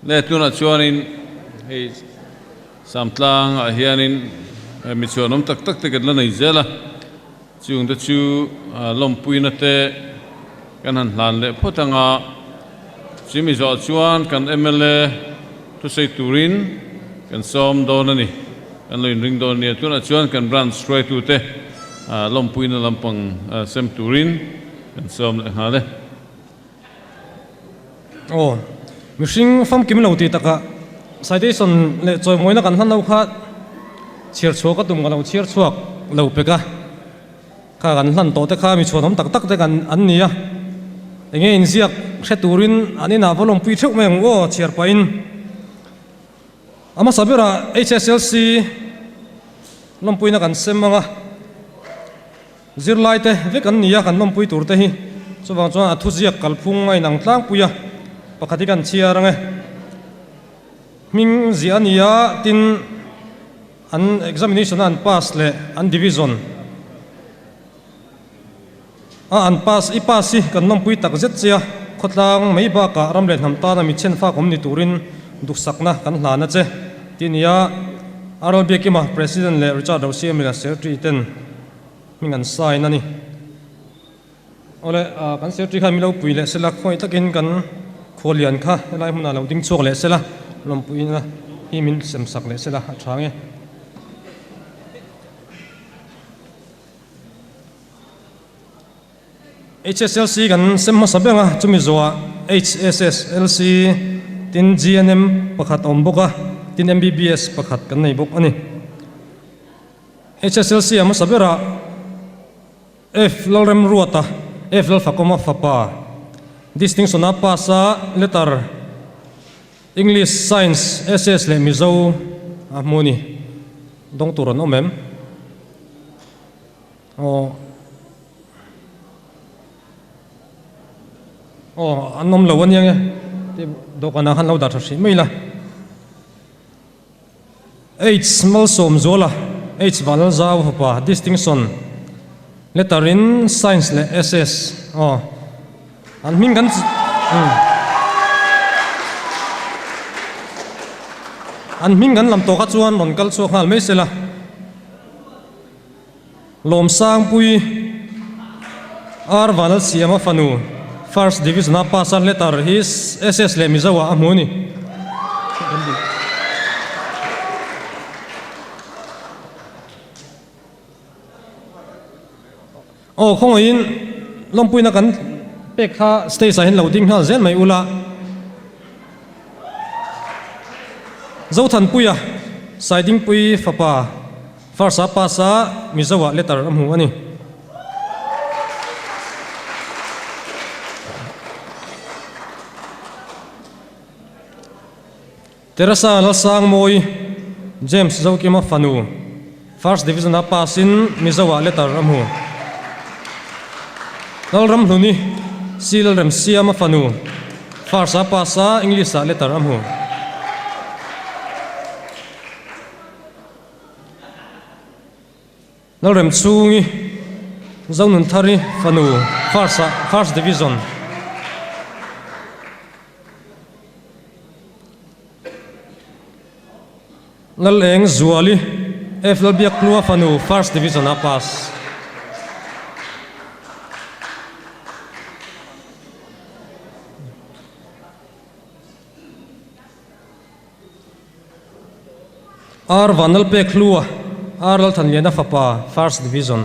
Le tunah chuanin hei Samtlang ah hianin mi chhuanawm tak tak te kan la nei zel a, chung te chu lawmpuina te kan han hlan leh phawt ang a, chumi zawh chuan kan mla thusawi turin kan sawm dawn a ni, kan lo inring dawn a nia, tunah chuan kan branch hruaitu te lawmpuina lampang sem turin kan sawm leh nghal e. Aw, mihring famkim lo tih takah citation leh chawimawina kan hlan lo kha chhiar chhuak a tum ka lo chhiar chhuak lo pek a, kha kan hlan tawh te kha mi chhuanawm tak tak te kan an ni a, enge inziak hre turin an inah va lawmpui theuh mai ang u aw chhiar pahin a hmasa berah HSLC lawmpuina kan sem ang a. Zirlai te vek an ni a, kan lawmpui tur te hi. Chuvang chuan a thuziak kalphung a inang tlangpui a, pakhat hi kan chhiar ang e. Hming ziah a ni a, tin an examination a an pass leh an division a an pass, i pass hi kan lawmpui tak zet che a, khawtlang mai bakah ram leh hnam tana mi chhenfak awm ni turin duhsakna kan hlan a che, tih a ni a. RL Biakima, President leh Richard Rosiamila, Secretary ten Hming an sign a ni. Awle, kan secretary khan min lo pui leh sela, khawngaih takin kan khualian kha helai hmunah lo ding chhuak leh sela, lawmpuina hi min sem sak leh sela a tha nge. HSLC kan sem hmasa ber a, chumi zawhah HSSLC tin GNM pakhat a awm bawk a, tin MBBS pakhat kan nei bawk a ni. HSLC a hmasa berah F Lalremruata, F Lalfakawma fapa, Distinction a pass a, letter English, Science, SS leh Mizo a hmu a ni. Dawng tur an awm em? Aw. Aw, an awm lo ania nge? Dawhkanah khan lo dah tha hrih mai la. H Malsawmzuala, H Vanlalzau fapa, Distinction, Letter in Science leh SS, aw, an hming kan an hming kan lam tawh kha chuan rawn kal chhuak nghal mai sela. Lawmsangpui, R Vanlalsiama fanu, First Division a pass a letter hi SS leh Mizo ah a hmu a ni. Aw khawngaihin lawmpuina kan pek kha stage ah hian lo ding nghal zel mai ula. Zothanpuia, Saidingpui fapa, First a pass a Mizo ah letter a hmu a ni. Teresa Lalsangmawi, James Zokima fanu, First Division a pass in Mizo ah letter a hmu. Lalramhluni, C Lalremsiama fanu, First a pass a English ah letter a hmu. Lalremchhungi, Zonunthari fanu first ah first division. Laleng Zuali, F Lalbiakhlua fanu first division ah pass. R Vanlalpek Hlua, R Lalthanliana fapa, First Division.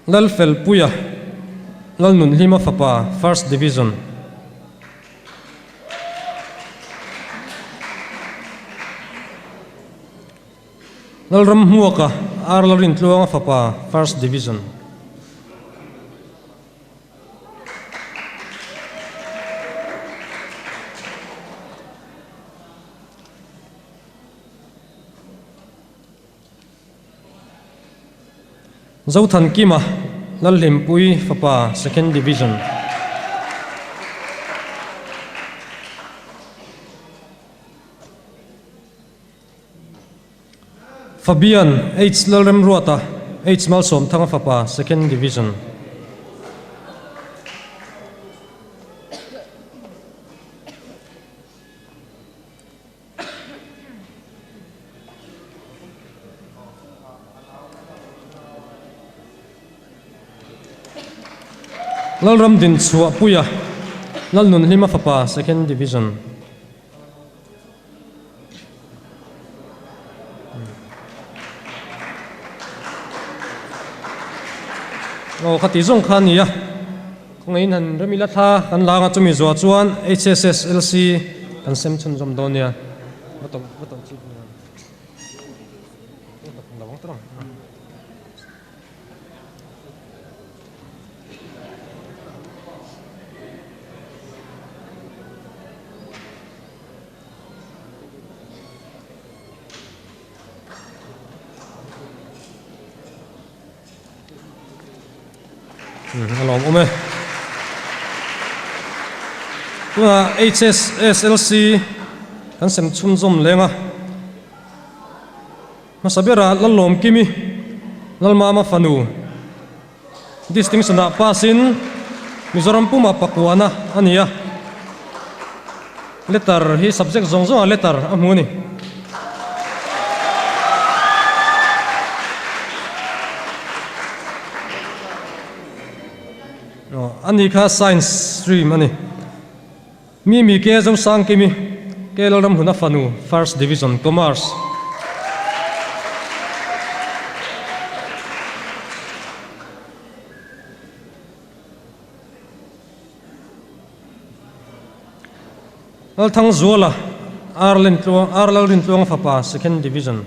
Lalfelpuia, Lalnunhlima fapa, First Division. Lalramhmuaka, R Lalrintluanga fapa, First Division. Zothankima, Lalhlimpui fapa, Second Division. Fabian H Lalremruata. H Malsawmthanga fapa, Second Division. Lalram Dinchhuah Puia, Lalnunhlima fapa, Second Division. Aw khati zawng kha a ni a, khawngaihin han rem ila thla kan lâng a, chumi zuah chuan HSSLC kan sem chhunzawm dawn nia. Va tawlh va tawlh chi lo ang tawh ang. A lawm awm e. Tunah HSSLC kan sem chhunzawm leng a. Hmasa berah Lallawmkimi, Lalmama fanu, Distinction-ah pass-in Mizoram pumah pakuana a ni a. Letter hi subject zawng zawngah letter a hmu a ni. A ni kha Science stream a ni. Mimi K. Zosangkimi, K. Lalramhuna fanu, First Division, Commerce. Lalthangzuala, R. Lalrintluanga fapa, Second Division.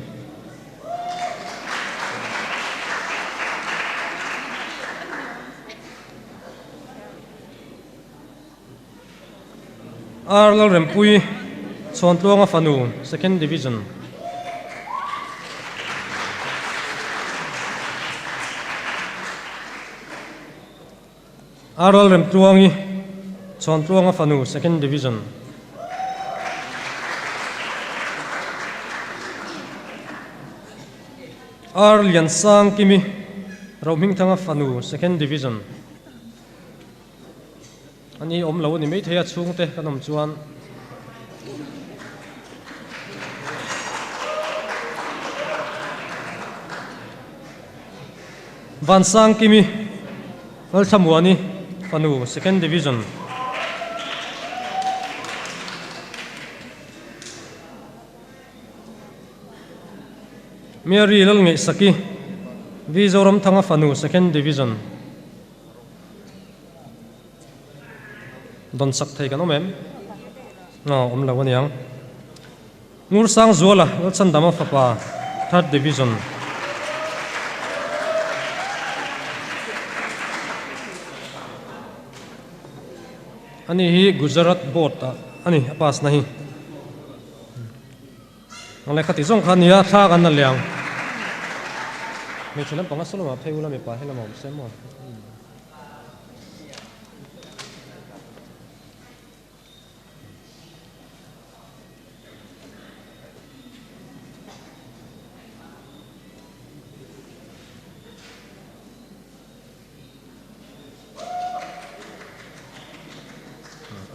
R Lalrempui, Chhawntluanga fanu, Second Division. R Lalremtluangi, Chhawntluanga fanu, Second Division. R Liansangkimi, Rohmingthanga fanu, Second Division. A ni awm lo a ni maithei a chhungte kan awm chuan. Vansangkimi Lalthlamuani fanu Second Division. Mary Lalngeihsaki V Zoramthanga fanu Second Division. Dawn sak thei kan awm em? Aw, awm lo aniang. Ngursang Zuala, Lalchandama fapa, Third Division. Ani hi Gujarat Board ah a ni, a pass na hi. Ang lehkha tih zawng kha a nia, thla kan la liang. Hmeichhe lampang a saw lamah phei ula mipa he lamah awm se maw?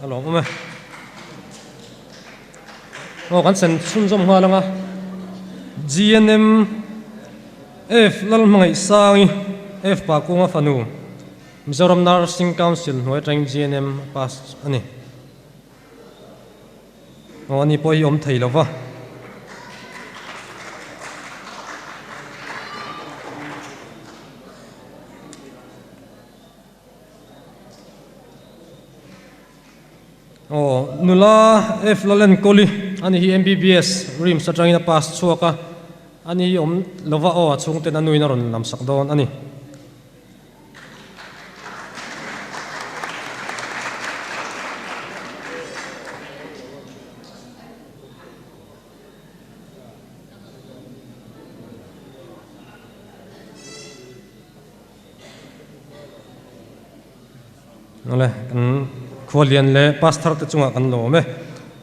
A lawm awm e. Aw kan sen chhunzawm nghal ang a. GNM F Lalhmangaihsangi F Pakunga fanu Mizoram Nursing Council hnuai atangin GNM a pass a ni. Aw ani pawh hi awm thei lo va. Aw nula F Lalenkawli ani hi MBBS RIMS atangin a pass chhuak a, ani hi awm lo va aw a chhungten a nuin a rawn lamsak dawn a ni. Awle, kan khualian leh pastor te chungah kan lawm e.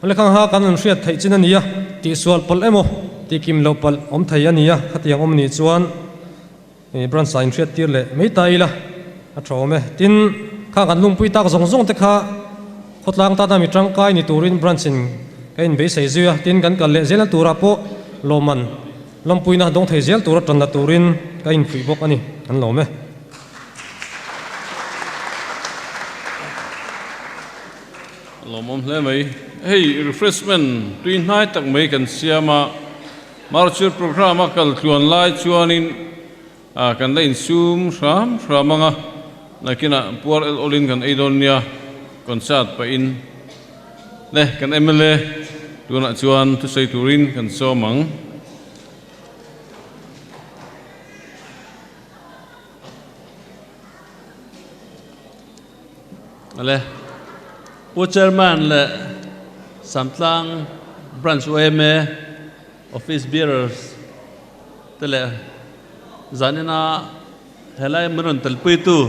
Awle khang ha kan rawn hriat theih chin a ni a, tihsual palh emaw tihkim loh palh awm thei a ni a, khatiang awm nih chuan. Branch ah inhriat tir leh mai ta ila a tha awm e. Tin, khang kan lungpui tak zawng zawng te kha khawtlang tana mi tangkai ni turin branch in ka inbeisei zui a, tin kan kal leh zelna turah pawh lawmman lawmpuina dawng thei zel tura tanna turin ka infuih bawk a ni, an lawm e. Lawmawm hle mai. Hei refreshment tui hnai tak mai kan siam a, Marchur programme a kal tluan lai chuanin kan la insum hram hram ang a, nakinah puar el awlin kan ei dawn nia, concert pahin le kan mla tunah chuan thusawi turin kan sawm ang. Ale Pu Chairman leh Samtlang Branch yma Office Bearers te leh zanina helai min rawn telpuitu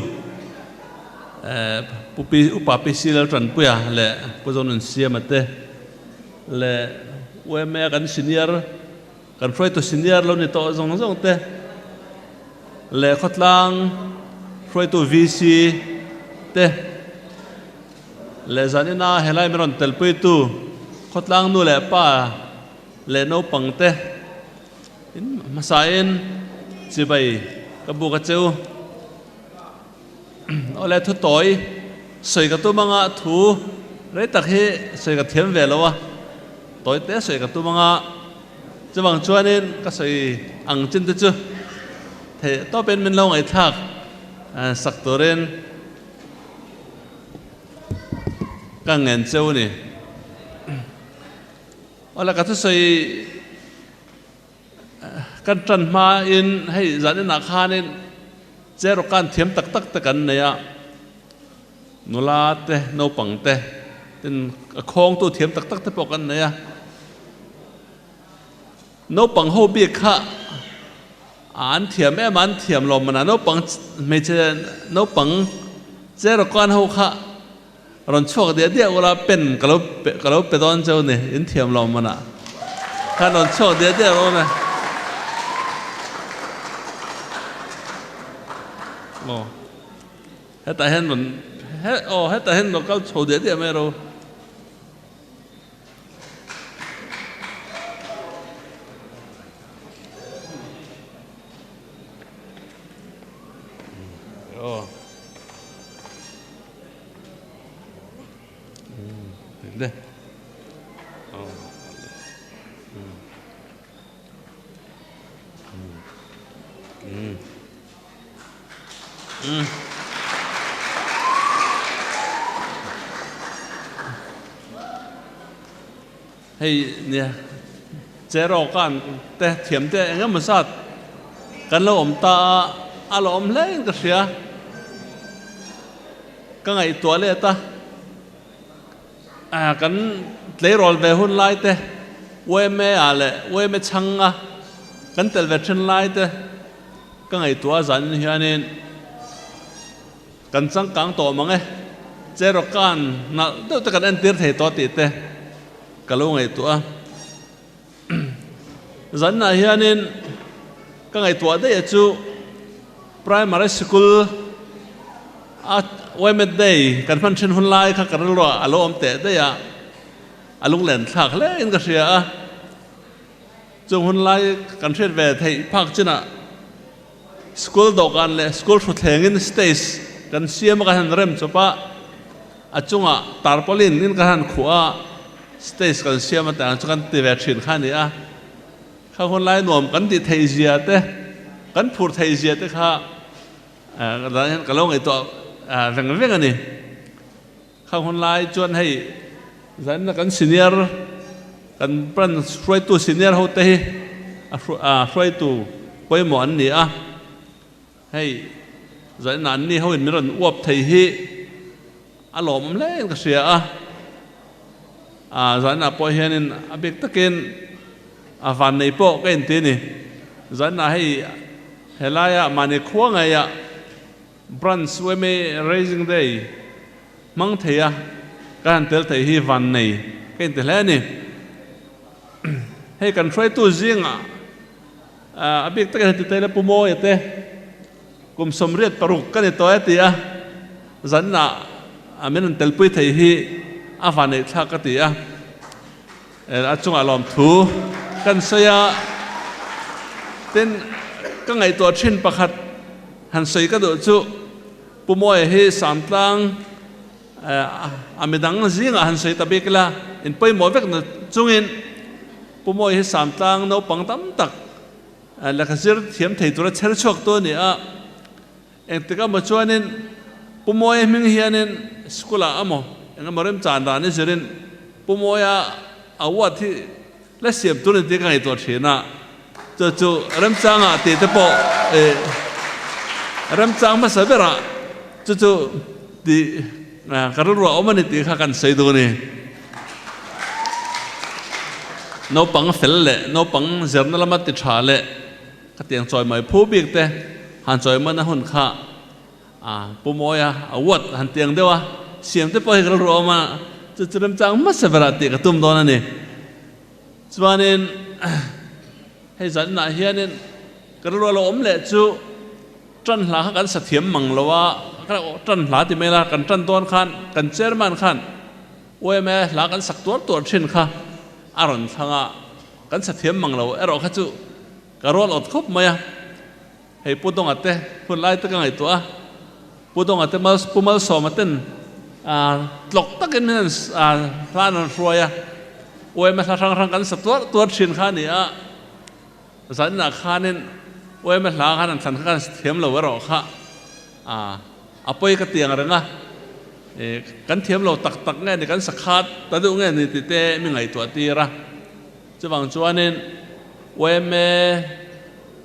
Pu Pi Upa PC Laltanpuia leh Pu Zonunsiama te leh yma kan senior Kan hruaitu senior lo ni tawh zawng zawng te leh khawtlang hruaitu VC te leh zanina helai min rawn telpuitu khawtlang nu leh pa leh naupang te in hmasain chibai ka buk a cheu. Awle thu tawi sawi ka tum anga thu rei tak hi sawi ka thiam ve lo a, tawi te sawi ka tum anga chuvang chuanin ka sawi ang chin te chu theih tawpin min lo ngaihthlak sak turin ka ngen cheu a ni. Awle ka thusawi Kan tan hmain hei zan inah khanin Cherokan thiam tak tak te kan nei a, nula te, naupang te, tin a khawngtu thiam tak tak te pawh kan nei a. Naupang ho bik kha an thiam em a, an thiam lo mana naupang hmeichhe naupang Cherokan ho kha Rawn chhuak diah diah ula pen ka lo ka lo pe dawn cheu ni, in thiam lo hmanah khan rawn chhuak diah diah rawh awm e. Aw hetah hian rawn he aw hetah hian rawn kal chho diah diah mai ro. Aw. Hei nia cheraw kan te thiam te eng emaw zat kan lo awm ta a, a lo awm hle in ka hria. Ka ngaihtuah let a, kan tleirawl ve hun lai te, yma ah leh yma chhang a kan tel ve then lai te ka ngaihtuah a zanin hianin kan changkang tawh mang e, Cherokan nalh deuh te kan entir thei tawh tih te ka lo ngaihtuah a. Zaninah hianin ka ngaihtuah daih a chu Primary Sikul a Ymet Day kan hman thin hun lai kha ka rilruah a lo awm teh daih a, a lunglen thlak hle in ka hria a. Chung hun lai kan hriat ve theih phak chinah School dawhkan leh School thuthlengin stage kan siam a kan han rem chawp a, a chungah tarpaulin in kan han khuh a, stage kan siam a tih ang chu kan ti ve thin kha a ni a. Kha hun lai nuam kan tih theih zia te, kan phur theih zia te kha ka lo ngaihtuah veng veng a ni. Kha hun lai chuan hei zanin kan senior kan branch hruaitu senior ho te hi a hruaitu pawimawh an ni a, hei zanin an ni ho in min rawn uap thei hi a lawmawm hle in ka hria a, zanin ah pawh hianin a bik takin a vannei pawh ka inti a ni. Zanin ah hei helaia mahni khua ngeiah Branch yma Raising Day hmang thei a, ka han tel thei hi van nei ka inti hle a ni. Hei kan hruaitu zingah a bik takin heti te ila Pu Mawia te, Kum 86 ka ni tawh e ti a, zanah min rawn telpui thei hi a vaneih thlak ka ti a. A chungah lawmthu kan sawi a, tin ka ngaihtuah thin pakhat han sawi ka duh chu Pu Mawia hi Samtlang a midang zingah han sawi ta bik ila in pawimawh vek na chungin Pu Mawia hi Samtlang naupang tam tak lehkha zir thiam thei tura chher chhuak tu a ni a. Engtik emaw chuanin Pu Mawia hming hianin school-ah emaw engemaw remchan dan i zirin Pu Mawia award hi la siam tur a ni tih ka ngaihtuah thin a, chu chu remchangah tih te pawh ih remchang hmasa berah chu chu tih ka rilru a awm a ni tih kha kan sawi duh a ni. Naupang fel leh naupang zirna lama ti tha leh Ka tiang chawi mai phu bik te han chawi mana hun kha a Pu Mawia award han tiang deuh a, siam te pawh hi ka rilru awm a, chu chu remchang hmasa berah tih ka tum dawn a ni. Chuanin hei zan inah hianin ka rilru a lo awm leh chu tan hla kha kan sa thiam mang lo a, tan hla ti mai la kan tan dawn khan kan chairman khan UMA hla kan sak tuar tuar thin kha a rawn thlang a, Kan sa thiam mang lo erawh kha chu ka rual awt khawp mai a, hei Pu Donga te hun lai te ka ngaihtuah a, Pu Donga te mal Pu Malsawma ten tlawk takin min an hla an rawn hruai a, UMA hla hrang hrang kan sa tuar tuar thin kha a ni a, zaninah khanin UMA hla khan an thlan kha kan sa thiam lo erawh kha a pawi ka ti ang reng a, kan thiam lo tak tak nge ni kan sa khat ta deuh nge ni tih te mi ngaihtuah tir a. Chuvang chuanin UMA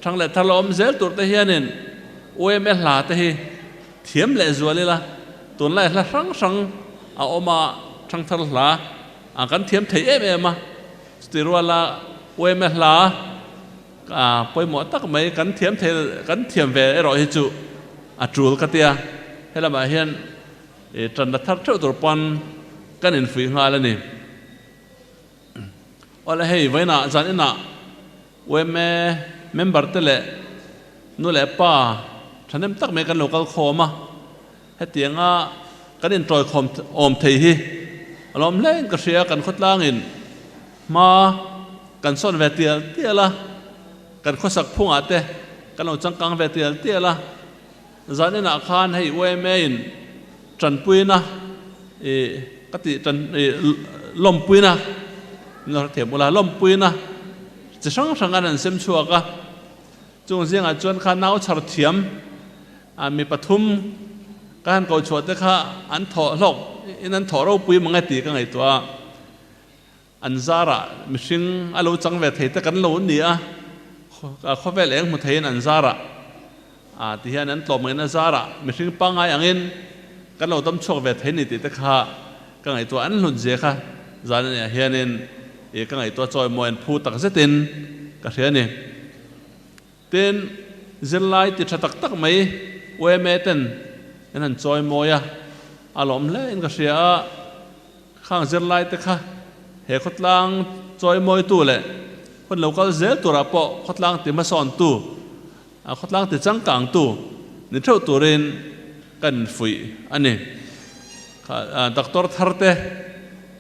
thang leh thar la awm zel tur te hianin UMA hla te hi thiam leh zual ila, tunlai hla hrang hrang a awm a, thang thar hla a kan thiam thei em em a, chuti ruala UMA hla pawimawh tak mai kan thiam thei kan thiam ve erawh hi chu a tul ka tia, helamah hian tan la thar theuh tur pawn kan infuih nghal a ni. Awle hei vawiinah zan inah UMA member te leh nu leh pa thahnem tak mai kan lo kal khawm a, hetianga kan intawikhawm awm thei hi a lawm hlein ka hria, kan khawtlangin hma kan sawn ve tial tial a, kan khawsak phungah te kan lo changkang ve tial tial a, zan inah khan hei UMA in Tanpuina i ka tih tan i lawmpuina min lo hrethiam ula lawmpuina chi hrang hrang an an sem chhuak a chung zingah chuan kha nau chhar thiam a mi pathum ka han ko chhuah te kha an thawh hlawk in an thawh ropui mang e tih ka ngaihtuah a an zarah mihring a lo chang ve thei te kan lo ni a khawvel eng hmu theiin an zarah A ti hian an tlawmngaihna zarah mihring pangngai angin kan lo dam chhuak ve thei ni tih te kha ka ngaihtuah an hlut zia kha zan aniah hianin ih ka ngaihtuah chawimawi an phu tak zetin ka hria a ni. Tin, zirlai ti tha tak tak mai UMA ten an han chawimawi a, a lawm hle in ka hria a, Khang zirlai te kha he khawtlang chawimawitu leh hun lo kal zel turah pawh khawtlang ti hmasawntu, khawtlang ti changkangtu ni theuh turin kan infuih a ni. Doctor thar te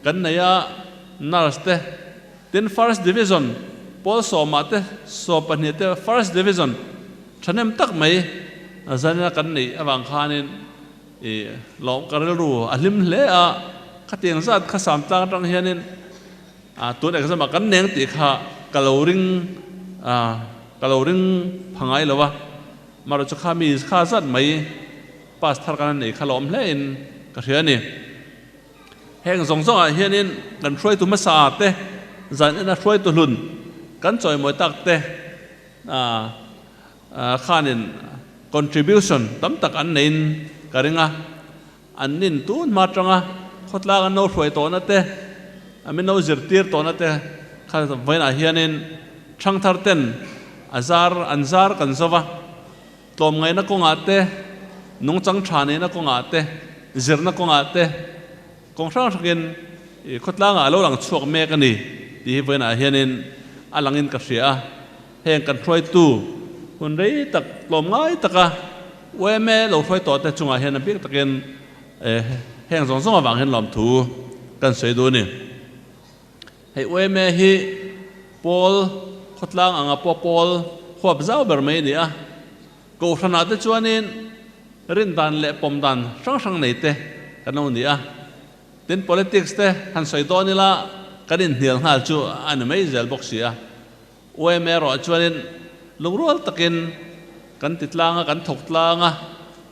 kan nei a, nurse te, tin first division pawl sawmah te 12 te first division thahnem tak mai zanina kan neih avang khanin I lawm ka rilru a hlim hle a, khatiang zat kha sam tlang atang hianin tun exam ah kan neng tih kha ka lo ring ka lo ring pha ngai lo a, marawh chu kha mi kha zat mai pass thar kan nei kha lawm hle in ka hria a ni. Heng zawng zawng ah hianin kan hruaitu hmasa te zan ena hruaitu hlun kan chawimawi tak te Khanin contribution tam tak an neiin ka ring a, an nin tun hma atanga khawtlang an lo hruai tawhna te, an min lo zirtir tawhna te kha vawiinah hianin thangthar ten a zar an zar kan zo va, tlawmngaihna kawngah te, nungchang tha neihna kawngah te, zirna kawngah te kawng hrang hrangin khawtlangah a lo lang chhuak mek a ni tih hi vawiinah hianin a langin ka hria a. Heng kan hruaitu hun rei tak tlawm ngai taka Yma lo hruai tawh te chungah hian a bik takin heng zawng zawng avang hian lawmthu kan sawi duh a ni. Hei yma hi pawl khawtlang anga pawh pawl huap zau ber mai a ni a, Kohhranah te chuanin rindan leh pawmdan hrang hrang nei te kan lo ni a, tin politics te han sawi dawn ila kan inhnial nghal chu a ni mai zel bawk si a. Yma erawh chuanin lungrual takin kan ti tlang a, kan thawk tlang a,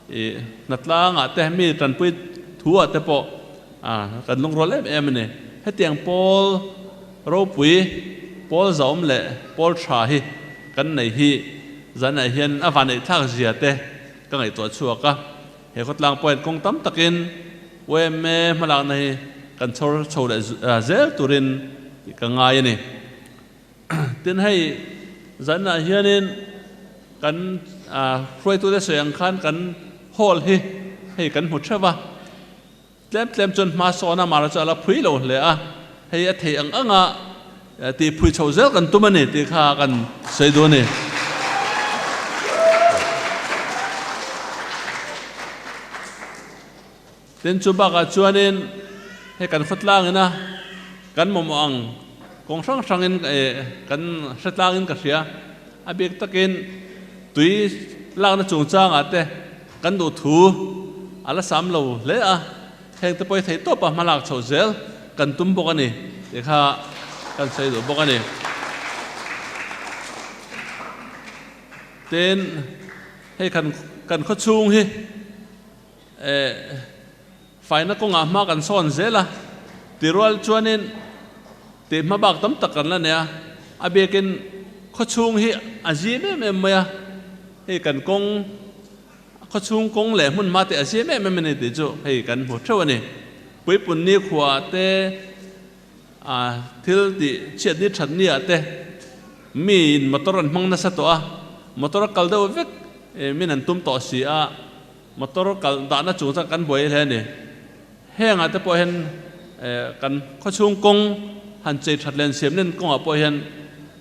ih hna tlangah te mi tanpui thu ah te pawh kan lungrual em em a ni. Hetiang pawl ropui, pawl zahawm leh pawl tha hi kan nei hi zanah hian a vaneih thlak zia te ka ngaihtuah chhuak a. He khawtlang pawhin kawng tam takin yma hmalakna hi kan chhawr chho leh zel turin ka ngai a ni. Tin hei zanah hianin kan hruaitute sawi ang khan kan hall hi hei kan hmu theuh a, tlem tlem chuan hma sawn a mara chu a la phui lo hle a, hei a thei ang anga tih phui chho zel kan tum a ni tih kha kan sawi duh a ni. Tin chu bakah chuanin hei kan khawtlangin a kan mamawh ang kawng hrang hrangin kan hre tlangin ka hria. A bik takin tui lakna chungchangah te kan duh thu a la sam lo hle a, heng te pawh hi thei tawpa hma lak chhoh zel kan tum bawk a ni tih kha kan sawi duh bawk a ni. Tin hei kan khawchhung hi. Faina kawngah hma kan sawn zel a, tirual chuanin tih hma bak tam tak kan la nei a, a biakin khawchhung hi a zim em em mai a, hei kan kawng khawchhung kawng leh hmun hma te a zim em em a ni tih chu hei kan hmu theuh a ni. Puipun ni khuaah te thil tih chhiat ni that ni ah te miin motor an hmang nasa tawh a, motor a kal deuh vek min an tum tawh si a, Motor kal dahna chung chuan kan buai hle a ni. Hengah te pawh hian kan khawchhung kawng han chei that len siam len kawngah pawh hian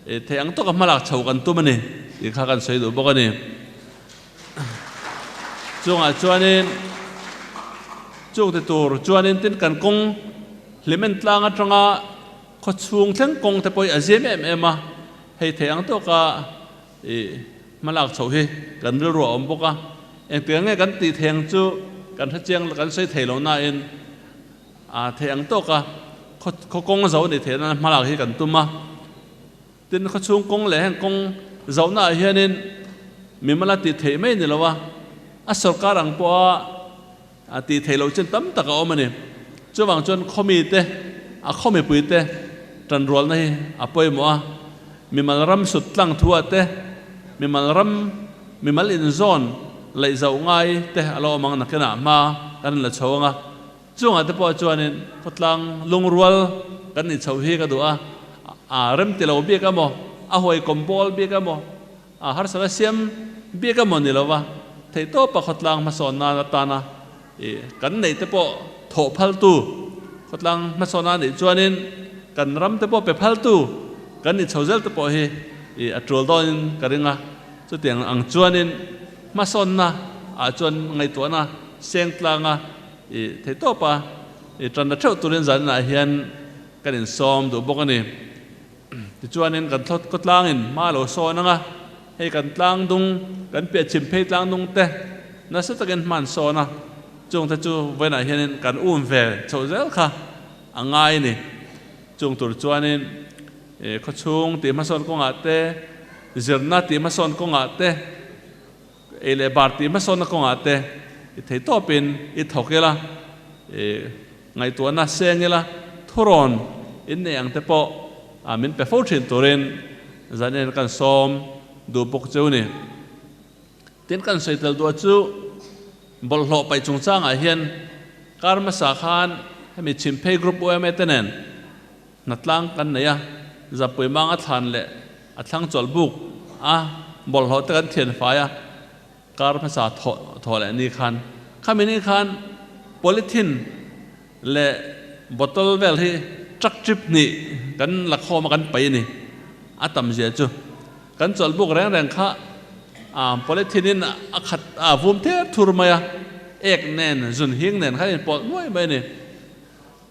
theih ang tawka hmalak chho kan tum a ni tih kha kan sawi duh bawk a ni. Chungah chuanin chung ti tur chuanin tin kan kawng hlimen tlang atanga khawchhung thleng kawng te pawh hi a zim em em a, hei theih ang tawka I hmalak chhoh hi kan rilru a awm bawk a, engtiang nge kan tih thei ang chu kan hre chiang kan sawi thei lo nain a theih ang tawka khaw khaw kawng zo nih theih nana hmalak hi kan tum a. Tin, khawchhung kawng leh heng kawng zohnaah hianin mimala tih theih mai ni lo a, a sorkar ang pawha a tih theih loh chin tam tak a awm a ni. Chuvang chuan khawmi te, a khaw mipui te tanrualna hi a pawimawh a, mimal ram sut tlang thuah te, mimal ram, mimal inzawn laih zauh ngai te a lo awm ang nakinah hma kan la chho ang a. Chungah te pawh chuanin khawtlang lungrual kan nih chhoh hi ka duh a, a remti lo bik emaw, a huaikawm bawl bik emaw, A harsat a siam bik a maw ni lova, theihtawpa khawtlang hmasawn nan atana ih kan neih te pawh thawh phaltu, khawtlang hmasawn a nih chuanin kan ram te pawh pe phaltu kan nih chho zel te pawh hi ih a tul dawnin ka ring a. Chutiang ang chuanin hmasawnna ah chuan ngaihtuahna seng tlanga ih theihtawpa ih tanna theuh turin zaninah hian kan insawm duh bawk a ni. Tichuanin kan thlawt khawtlangin hma lo sawn ang a, hei kan tlang dung, kan piah chhim phei tlang dung te nasa takin hma an sawn a, chungte chu vawiinah hianin kan um ve chhoh zel kha a ngai a ni. Chung tur chuanin khawchhung tih hmasawn kawngah te, zirna tih hmasawn kawngah te, ei leh bar tih hmasawnna kawngah te i thei tawpin i thawk ila, i ngaihtuahna seng ila, thurawn in nei ang te pawh min pe fo thin turin zanin kan sawm duh bawk cheu ni. Tin kan sawi tel duah chu bawlhhlawh paih chungchangah hian kar hmasa khan hemi Chhimphei Group yma te nen Hnatlang kan nei a, Zapui mang a thlan leh a thlang chawlh buk a, bawlhhlawh te kan thian fai a, kar hmasa thawh thawh leh ni khan. Khami ni khan polythene leh bottle vel hi truck trip hnih kan la khawm a kan pai a ni. A tam zia chu kan chawlh buk reng reng kha. A polythene in a khat a vum ther thur mai a, ek nen zun hing nen khan inpawlh nuai mai a ni.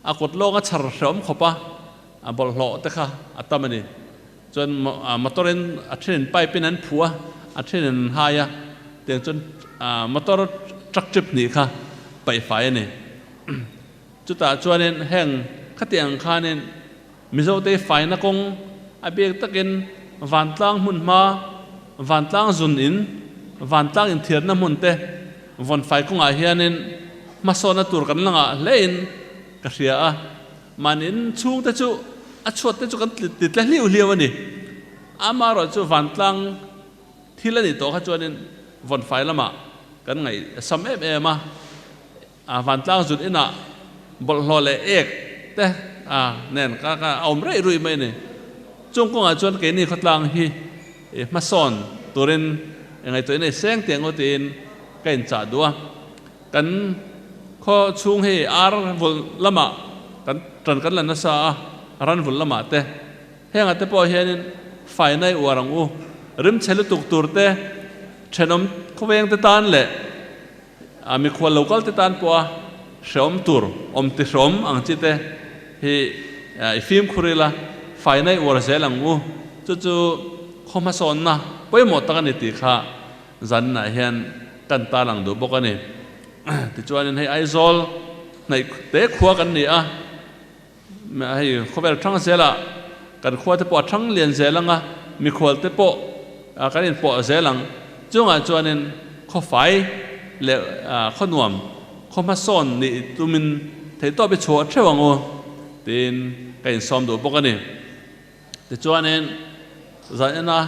A kut lawng a chhar hreawm khawp a, a bawlhhlawh te kha a tam a ni. Chuan motor in a then in pipe in an phuh a, a then in an hai a, tiang chuan motor truck trip hnih kha paih fai a ni. Chutah chuanin heng khatiang khanin Mizote faina kawng a bik takin vantlang hmun hma, vantlang zun in, vantlang inthiarna hmun te vawn fai kawngah hianin hmasawnna tur kan la ngah hlein ka hria a. Mahni in chhungte chu a chhuat te chu kan ti tle hliu hliau a ni. Amaherawhchu chu vantlang thil a nih tawh kha chuanin vawn fai lamah kan ngaih sam em em a. A vantlang zut inah bawlhhlawh leh ek te a nen ka ka a awm reih ruih mai a ni. Chung kawngah chuan keini khawtlang hi hmasawn turin ngaihtuah in ei seng teh ngawt tiin ka inchah duh a. Kan khaw chhung hi ar vulh lamah kan tan kan la nasa a, ran vulh lamah te. Hengah te pawh hianin faina i uar ang u. Rimchhe lutuk tur te, thenawm khawveng te tan leh A mikhual lo kal te tan pawha hreawm tur awm ti hreawm ang chi te hi i fimkhur ila, faina i uar zel ang u. Chu chu khaw hmasawnna pawimawh tak a ni tih kha zaninah hian kan tarlang duh bawk a ni. Tichuanin hei Aizawl hnaih te khua kan ni a, Hei khawvel thang zelah kan khua te pawh a thang lian zel ang a, mikhual te pawh kan inpawh zel ang. Chungah chuanin khawfai leh khawnuam, khaw hmasawn nih tumin theihtawp i chhuah theuh ang u tiin ka insawm duh bawk a ni. Tichuanin zan ena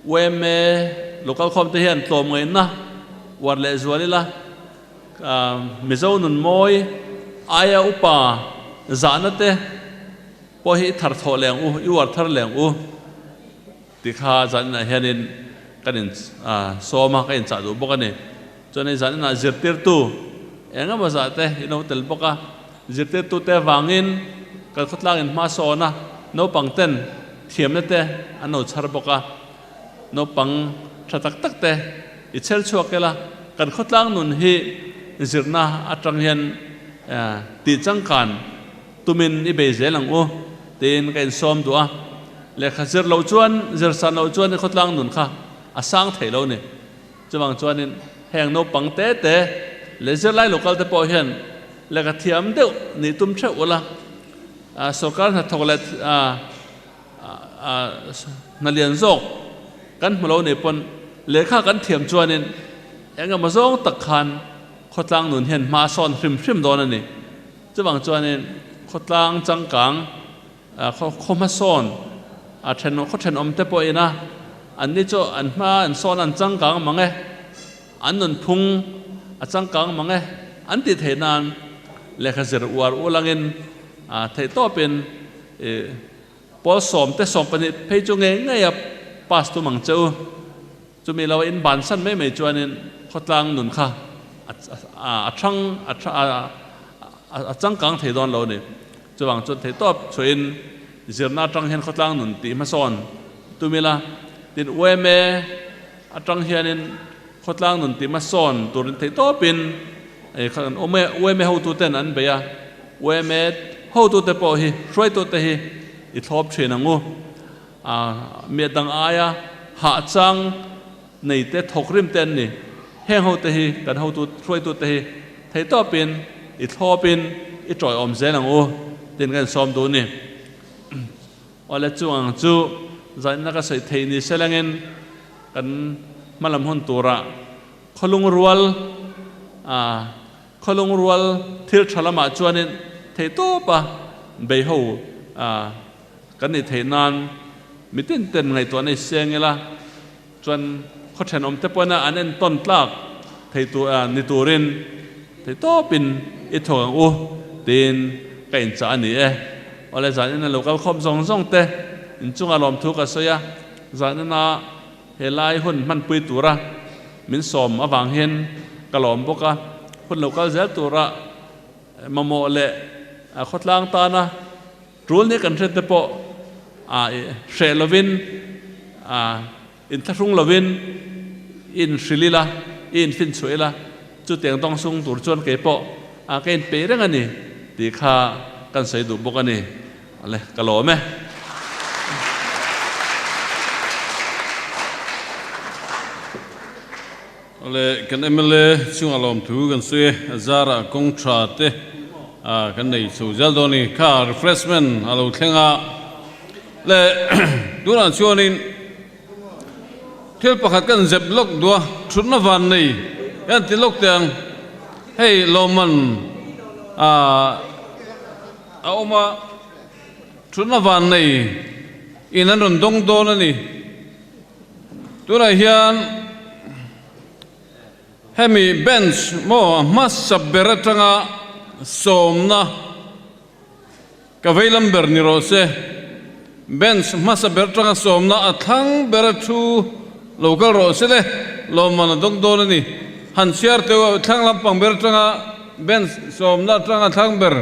yma local khawm te hian tlawmngaihna uar leh zual ila, Mizo nun mawi aia upa zahna te pawh hi i thar thawh leh ang u, i uar thar leh ang u tih kha zan inah hianin kan in sawm a, ka inchah duh bawk a ni. Chuan hei zan inah zirtirtu eng emaw zah te in lo tel bawk a, zirtirtu te vangin kan khawtlang in hma sawn a, naupang ten thiamna te an lo chhar bawk a. Naupang tha tak tak te i chher chhuak ila, kan khawtlang nun hi zirna atang hian tih changkan tumin i bei zel ang u tiin ka insawm duh a. Lehkha zir loh chuan, zir san loh chuan i khawtlang nun kha a sang thei lo ni. Chuvang chuanin heng naupang te te leh zirlai local te pawh hian lehkha thiam deuh nih tum theuh ula, sorkar hnathawk leh Hna lian zawk kan hmu lo nei pawn lehkha kan thiam chuanin eng emaw zawng tak khan khawtlang nun hian hma a sawn hrim hrim dawn a ni. Chuvang chuanin khawtlang changkang khaw hmasawn a then khaw thenawm te pawh ina anni chu an hma an sawn an changkang mang e, an nunphung a changkang mang e an tih theih nan lehkha zir uar ulangin theihtawpin Pawl sawmte 12 phei chu ngei ngei a pass tum ang che u. Chumi lo in bansan mai mai chuanin khawtlang nun kha a thang a changkang thei dawn lo a ni. Chuvang chuan theihtawp chhuahin zirna atang hian khawtlang nun tih hmasawn tum ila, tin yma atang hianin khawtlang nun tih hmasawn turin theihtawpin yma hotuten an bei a. Yma hotute pawh hi hruaitute hi i thlawp thin ang u. A miah dang aia hahchang nei te thawk rim te an ni. Heng hote hi kan hotu hruaitute hi theihtawpin i thlawpin i tawiawm zel ang u tiin kan insawm duh a ni. Awle chung ang chu zainna ka sawi theih ni se lengin kan hmalam hun turah khawlung rual a Khawlung rual thil tha lamah chuanin theihtawpa beiho kan nih theih nan mi tin ten ngaihtuah nei seng ila chuan khaw thenawm te pawhin an entawn tlak thei tur ni turin theihtawpin i thawk ang u tiin ka inchah a ni e. Awle zanin a lo kal khawm zawng zawng te inchunga lawmthu ka sawi a, zanin a Helai hun hmanpui tura min sawm avang hian ka lawm bawk a, hun lo kal zel tura mamawh leh khawtlang tana tul nia kan hriat te pawh hreh lovin Inthlahrung lovin i inhrilh ila, i infinchhuah ila, chutiang dawng sung tur chuan kei pawh ka inpeih reng a ni tih kha kan sawi duh bawk a ni. Ale, ka lawm e. Awle, kan mla chungah lawmthu kan sawi e, a zarah kawng tha te kan nei chho zel dawn a ni. Kha refreshment a lo thleng a, le tunah chuanin thil pakhat kan zep lawk duh a, thutna van nei kan ti lawk teh ang. Hei lawmman a awm a, thutna van nei in an rawn dawng dawn a ni. Tunah hian hemi bench maw a hmasa ber atanga sawmna ka vei lam ber ni rawh se. Bench hmasa ber atanga sawmna a thlang bera thu lo kal rawh se le, lawmman a dawng dawn a ni. Han chhiar teuh a thlang lampang ber atanga bench sawmna atanga thlang ber.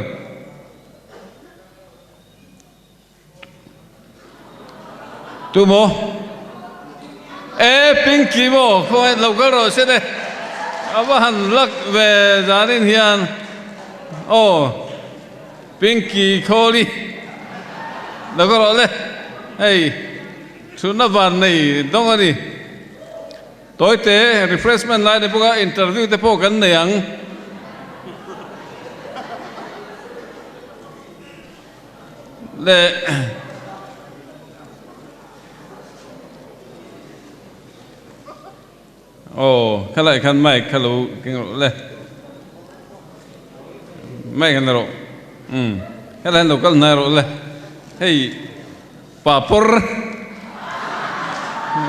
Tu maw? E Pinky maw? Khawngaih lo kal rawh se le. A va han lak ve zanin hian. Aw Pinky Khawli lo kal rawh le. Hei thutna van nei dawng a ni. Tawite refreshment lai ni bawk a interview te pawh kan nei ang. Le Aw khalai khan mic kha lo keng rawh le mic han la rawh umm helai han lo kal hnai rawh le hei papawr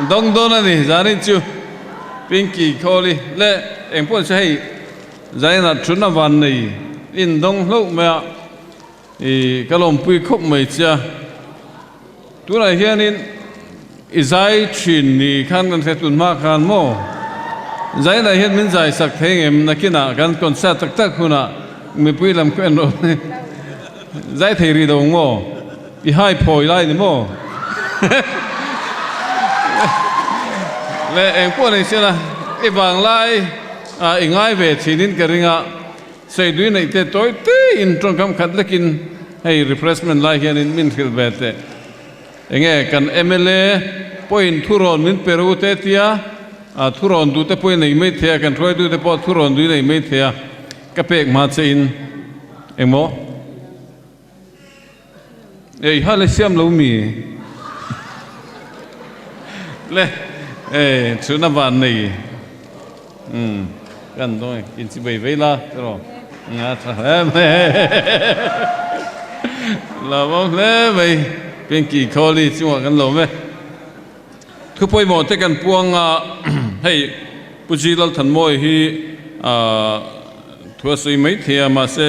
dawng dawn a ni zanin chu Pinky Khawli le engpawh ni se hei zainah thutna van nei indawng hlauh mai a. I ka lawmpui khawp mai che a, tunah hianin i zai thin ni khan kan hre tun hma khan maw? Zainah hian min zai sak thei ngem nakinah kan concert tak tak hunah mipui lam khu en rawh zai thei rih lo maw? I hai phawi lai ni maw? Le engpawh nei sela i vanglai i ngai ve thinin ka ring a. Seidui neih te tawi teiin tawngkam khat lekin hei refreshment lai hianin min hrilh ve teh. Enge kan mla pawhin thurawn min pe ru te tia a thurawn duh te pawhin nei mai thei a, kan hruaitu te pawh thurawn duhin nei mai thei a, ka pek hma che in engmaw? Ei ha le siam lo mi le ei chhuna van nei um kan dawng in chi bei vei la tiraw nga tha hle mai lawmawm hle mai Pinky Khawli chungah kan lawm e thu pawimawh te kan puang a hei Pu G Lalthanmawi hi thu a sawi mai thei a mahse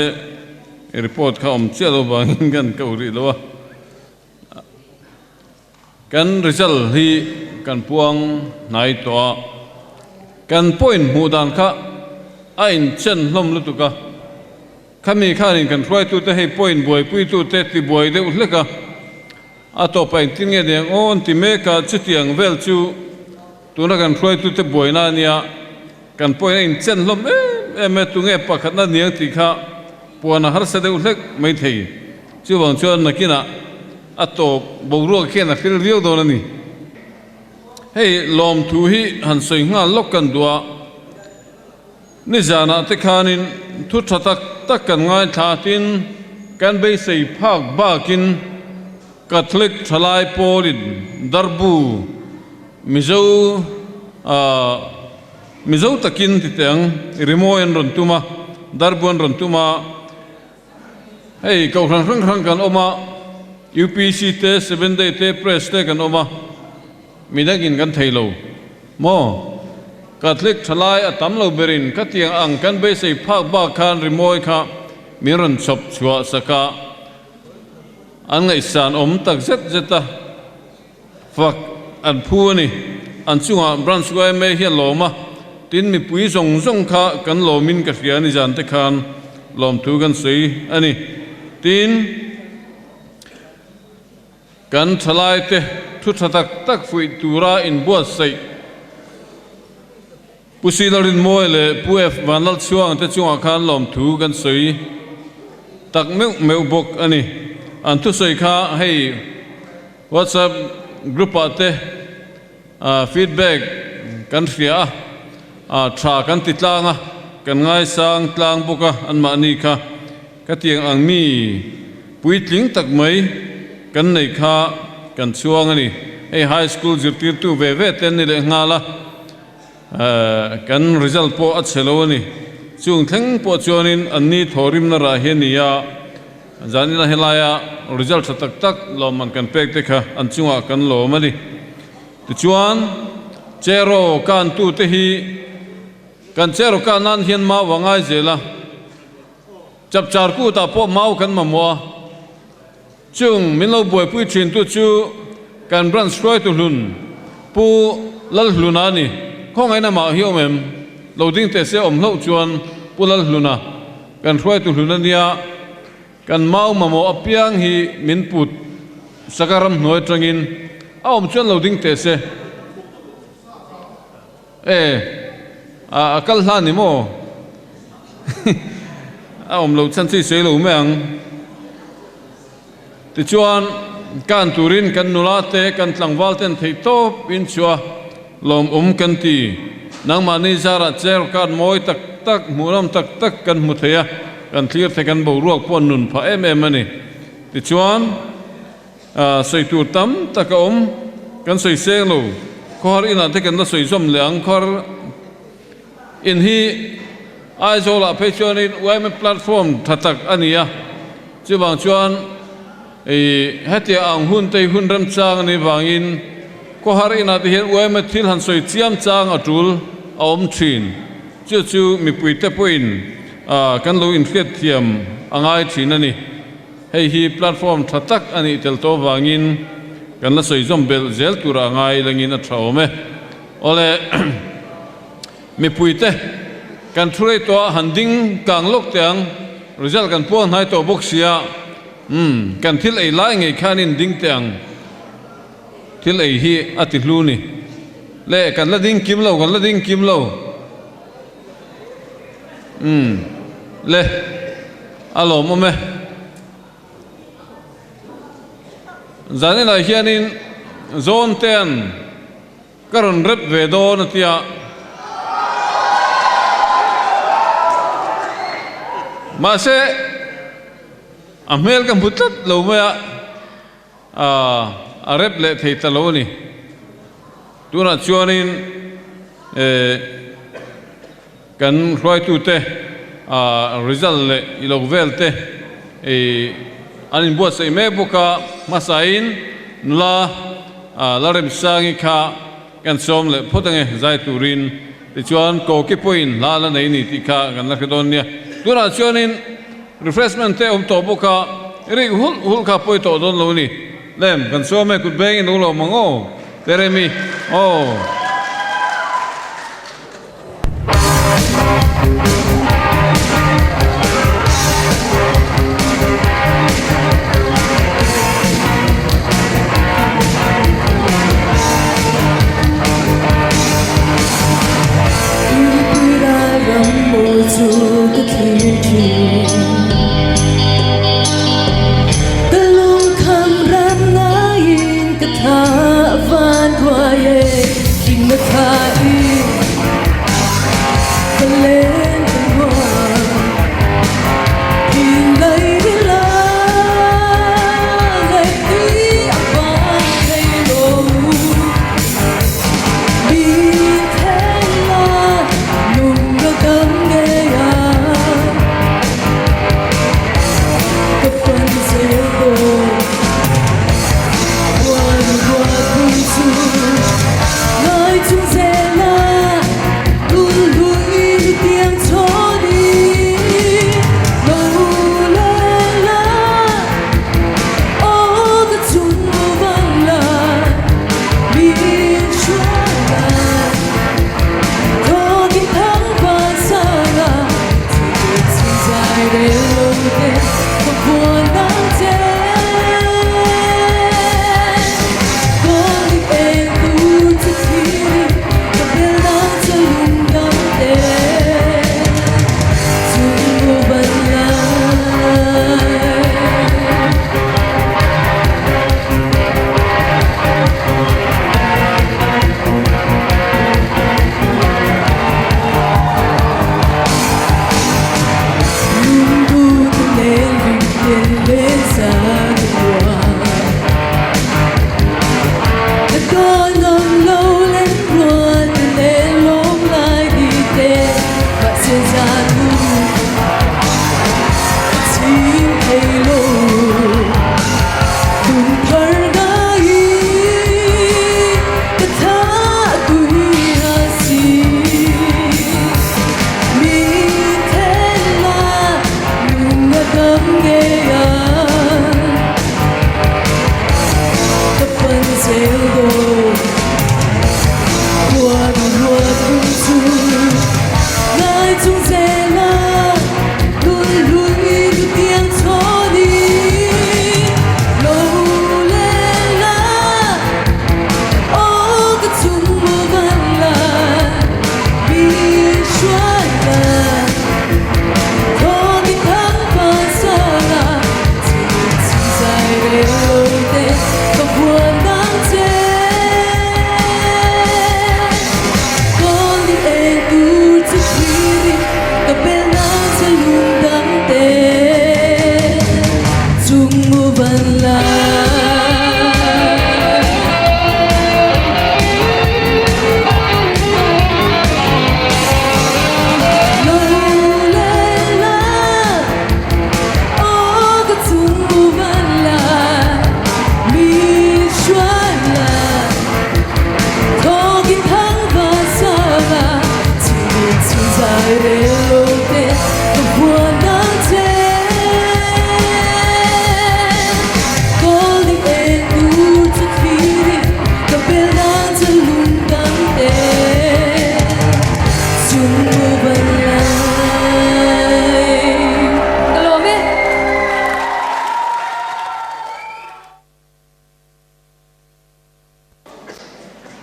Report kha awm chiah lo vangin kan ko rih lo a, kan result hi kan puang hnai tawh a, kan point hmuh dan kha a inchen hlawm lutuk a, khami khanin kan hruaitute hei point buaipuitute tibuai deuh hlek a, a tawpah engtin nge ni ang aw an ti mek a, chutiang vel chu tuna kan hruaitute buaina a nia. Kan pawhin a inchen hlawm em em e, tunge pakhatna niang tih kha puan a harsa deuh hlek mai thei. Chuvang chuan nakinah a tawp boruak hian a hril viau dawn a ni. Hei lawmthu hi han sawi nghal lawk kan duh a, nizanah te khanin thu tha tak tak kan ngaithla tin kan beisei phak bakin Catholic thalai pawlin darbu Mizo Mizo takin ti teh ang, rimawi an rawn tum a, darbu an rawn tum a, hei kohhran hrang hrang kan awm a, UPC te, Seven Day te, Press te kan awm a, midangin kan thei lo maw? Catholic thalai a tam lo berin khatiang ang kan beisei phak bak khan rimawi kha min rawn chhawp chhuah sak a, an ngaihsan awm tak zet zet a. Fak an phu a ni. An chungah Branch yma hi a lawm a, tin mipui zawng zawng kha kan lawmin ka hria a ni zan te khan lawmthu kan sawi a ni. Tin, Kan thalaite thu tha tak tak fuih tura inbuatsaih Pu Sila Rinmawi leh Pu F Vanlalchhuang te chungah khan lawmthu kan sawi tak meuh meuh bawk a ni. An thusawi kha hei WhatsApp group ah te feedback kan hria a, tha kan ti tlang a, kan ngaisang tlang bawk a anmahni kha. Ka tiang ang mi puitling tak mai kan nei kha kan chhuang a ni. Hei high school zirtirtu ve ve te an ni leh nghal a, kan result pawh a chhe lo a ni. Chung thleng pawh chuanin an ni thawhrimna rah hi a ni a, zanina helaia result tha tak tak lawmman kan pek te kha an chungah kan lawm a ni. Tichuan, Cheraw kantute hi kan Cheraw kan nan hian mau a ngai zel a. Chapchar kutah pawh mau kan mamawh a, chung min lo buaipui thintu chu kan branch hruaitu hlun Pu Lalhluna a ni. Khawngaihna mah hi awm em? Lo ding teh se awm hlauh chuan Pu Lalhluna kan hruaitu hlun a nia, kan mau mamawh apiang hi min put saka ramhnuai atangin a awm chuan lo ding teh se. E, a kal hlan ni maw? A awm lo chhan chu i sawi lo mai ang. Tichuan, kan turin kan nula te, kan tlangval ten theih tawp in chhuah lawmawm kan ti. Nangmahni zarah chair card mawi tak tak, hmuhnawm tak tak kan hmu thei a, kan thlir thei, kan boruak pawh nun phah em em a ni. Tichuan, Sawi tur tam tak a awm, kan sawi seng lo. Khawhar inah te kan la sawi zawm leh ang. Khawhar in hi Aizawlah phei chuanin yma platform tha tak a ni a, chuvang chuan hetia ang hun te hi hun remchang a nih vangin khawhar inah te hian yma thil han sawi chiam chang a tul a awm thin. Chu chu mipuite pawhin kan lo inhriatthiam a ngai thin a ni. Hei hi platform tha tak a nih tel tawh vangin kan la sawi zawm belh zel tura ngai langin a tha awm e. Awle, mipuite kan thu rei tawh a, han ding kang lawk teh ang, result kan puang hnai tawh bawk sia, umm, kan thil ei lai ngei khanin ding teh ang, thil ei hi a ti hlu ni. Le, kan la ding kim lo, kan la ding kim lo. Umm le a lawmawm e. Zaninah hianin zawn te'n ka rawn rep ve dawn a tia. Mahse a hmel ka hmu tlat lo mai a, a rep leh thei ta lo a ni. Tunah chuanin eh. Kan hruaitute result leh i lo vel te an inbuatsaih mek bawk a, hmasain nula Lalremsangi kha kan sawm leh phawt ange zai turin, tichuan Koki pawhin hla la nei ni tih kha kan la hre dawn nia. Tunah chuanin refreshment te awm tawh bawk a, rik hulh hulh kha pawi tawh dawn lo a ni. Lem, kan sawm e, kut bengin lo lawm ang aw, Teremi, aw.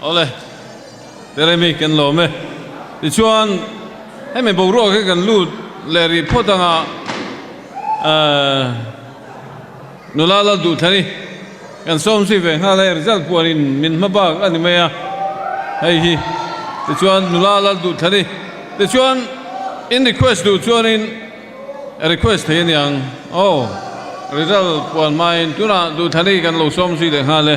Awle, Teremi kan lawm e. Tichuan, hemi boruak hi kan lut leh rih phawt anga nula lal duh thlan i kan sawm zui ve nghal a, result puanin min hma bak a ni mai a, hei hi. Tichuan, nula lal duh thlan i tichuan in request duh chuanin request thei a niang. Aw, result puan hmain tunah duh thlan i kan lo sawm zui leh nghal e.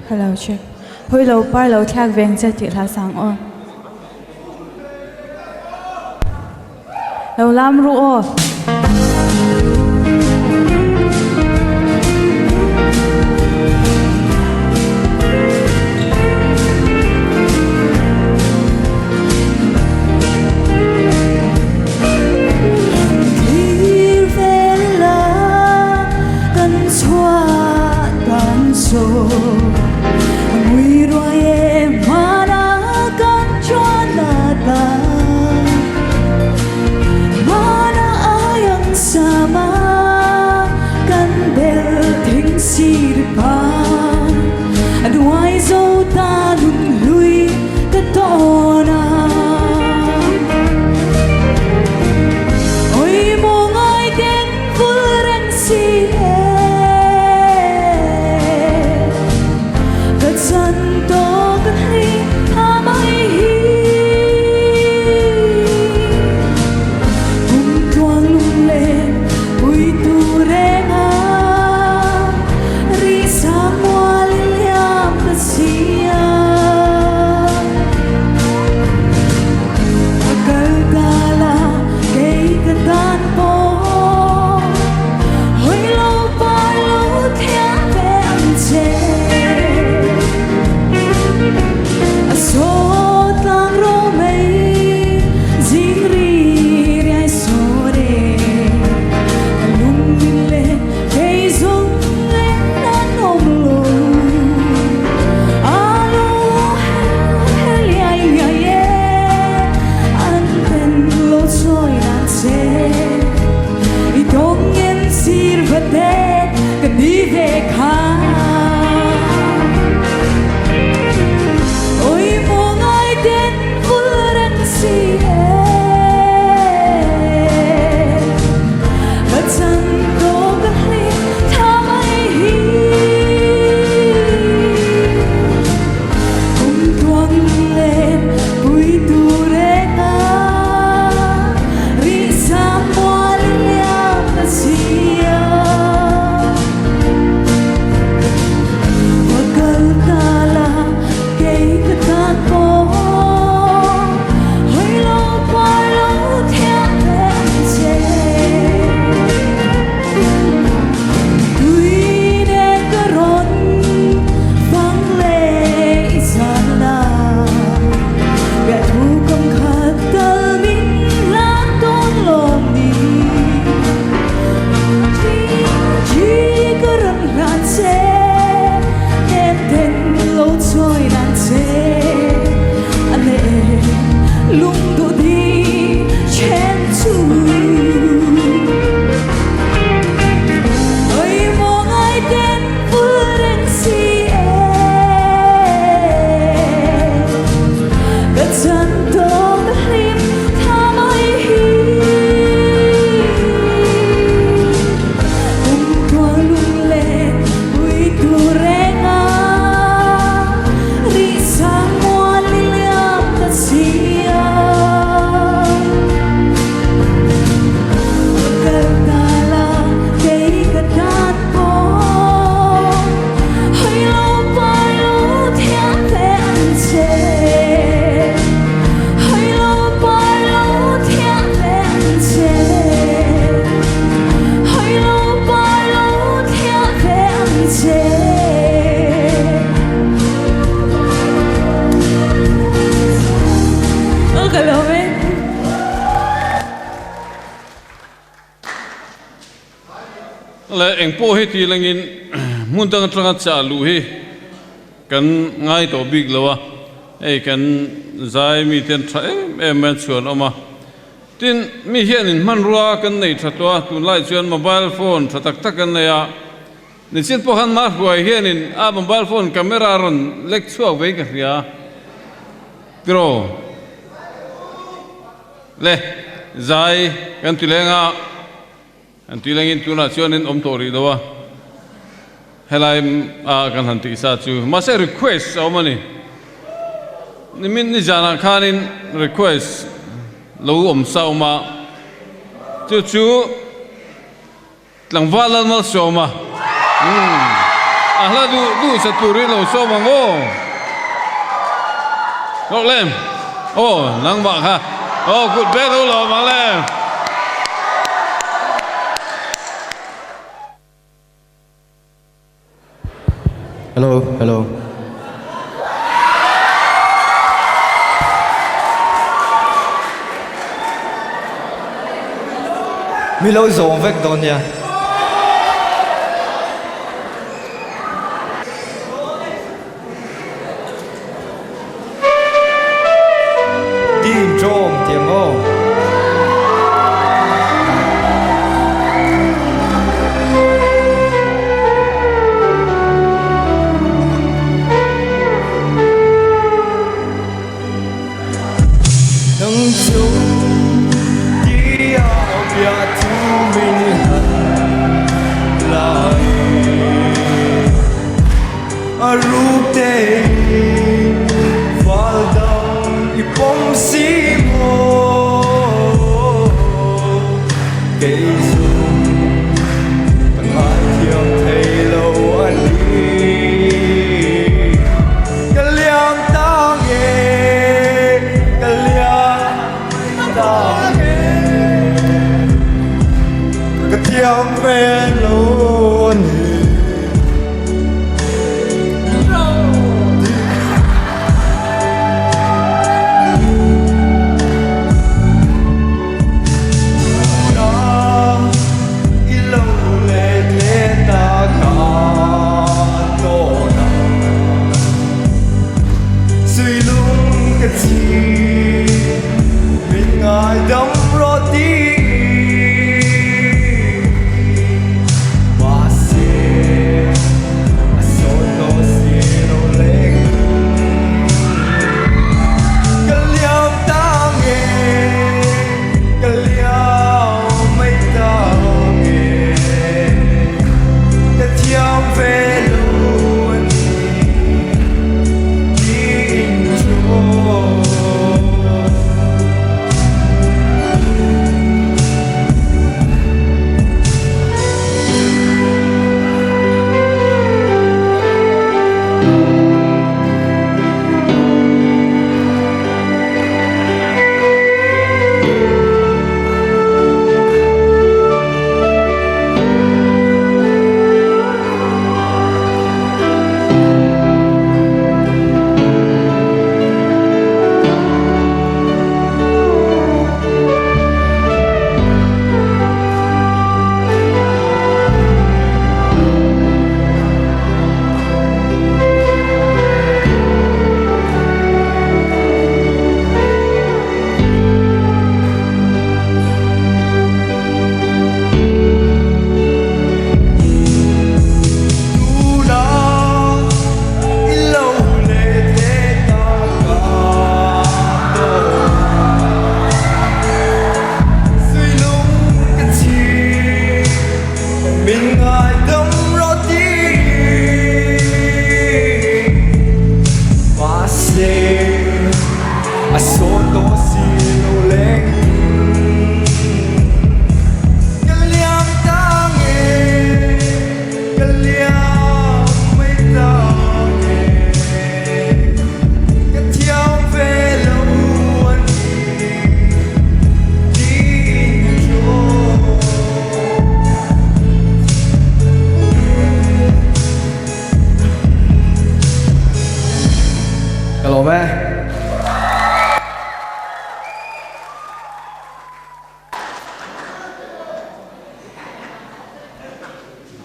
Hello check. Hawi lo par lo thlak veng che tih hla sang aw. Lo lam ru aw. Le eng pawh hi ti langin hmun dang atanga chah luh hi kan ngai tawh bik lo a, hei kan zai mite an tha em em mai an chhuan awm a. Tin, mi hianin hmanrua kan nei tha tawh a, tunlai chuan mobile phone tha tak tak kan nei a, nichin pawh khan Mahruai hianin a mobile phone camera rawn lek chhuak vei ka hria tiraw le zai kan ti leng a. An tui lengin tunah chuan in awm tawh rih lo a, helai a kan han tih sa chu mahse request a awm a ni. Nimin nizanah khanin request lo awm sa awm a, chu chu tlangval Lalmalsawm a, umm a hla duh duh sa turin lo sawm ang aw. Hlawk lem aw nangmah kha aw kut bek lo lawm ang le. Hello hello. Mi lo zawm vek dawn nia. Team Chawm ti ang aw. Nang chu ti a bia thu min han lai. A ruk te val dang i pawm si maw kei zum ka ngaithiam thei lo a ni ka liam ta nge ka liam ta nge ka thiam ve lo a ni.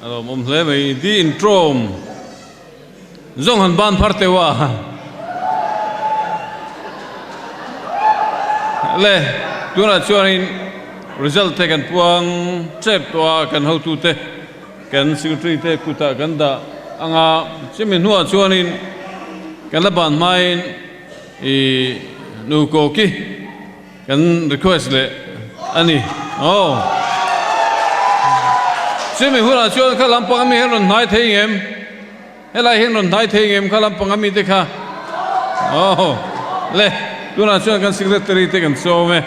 A lawmawm hle mai. Di intrawm zawng han ban phar teuh a. Le, tunah chuanin result te kan puang tep tawh a, kan hotute kan secretary te kutah kan dah ang a, chumi hnuah chuanin kan la ban hmain i nu Koki Kan request leh a ni. Aw. Chumi hunah chuan kha lampang ami hian rawn hnai thei ngem? Helai hian rawn hnai thei ngem kha lampang ami te kha? Aw. Le, tunah chuan kan secretary te kan sawm e.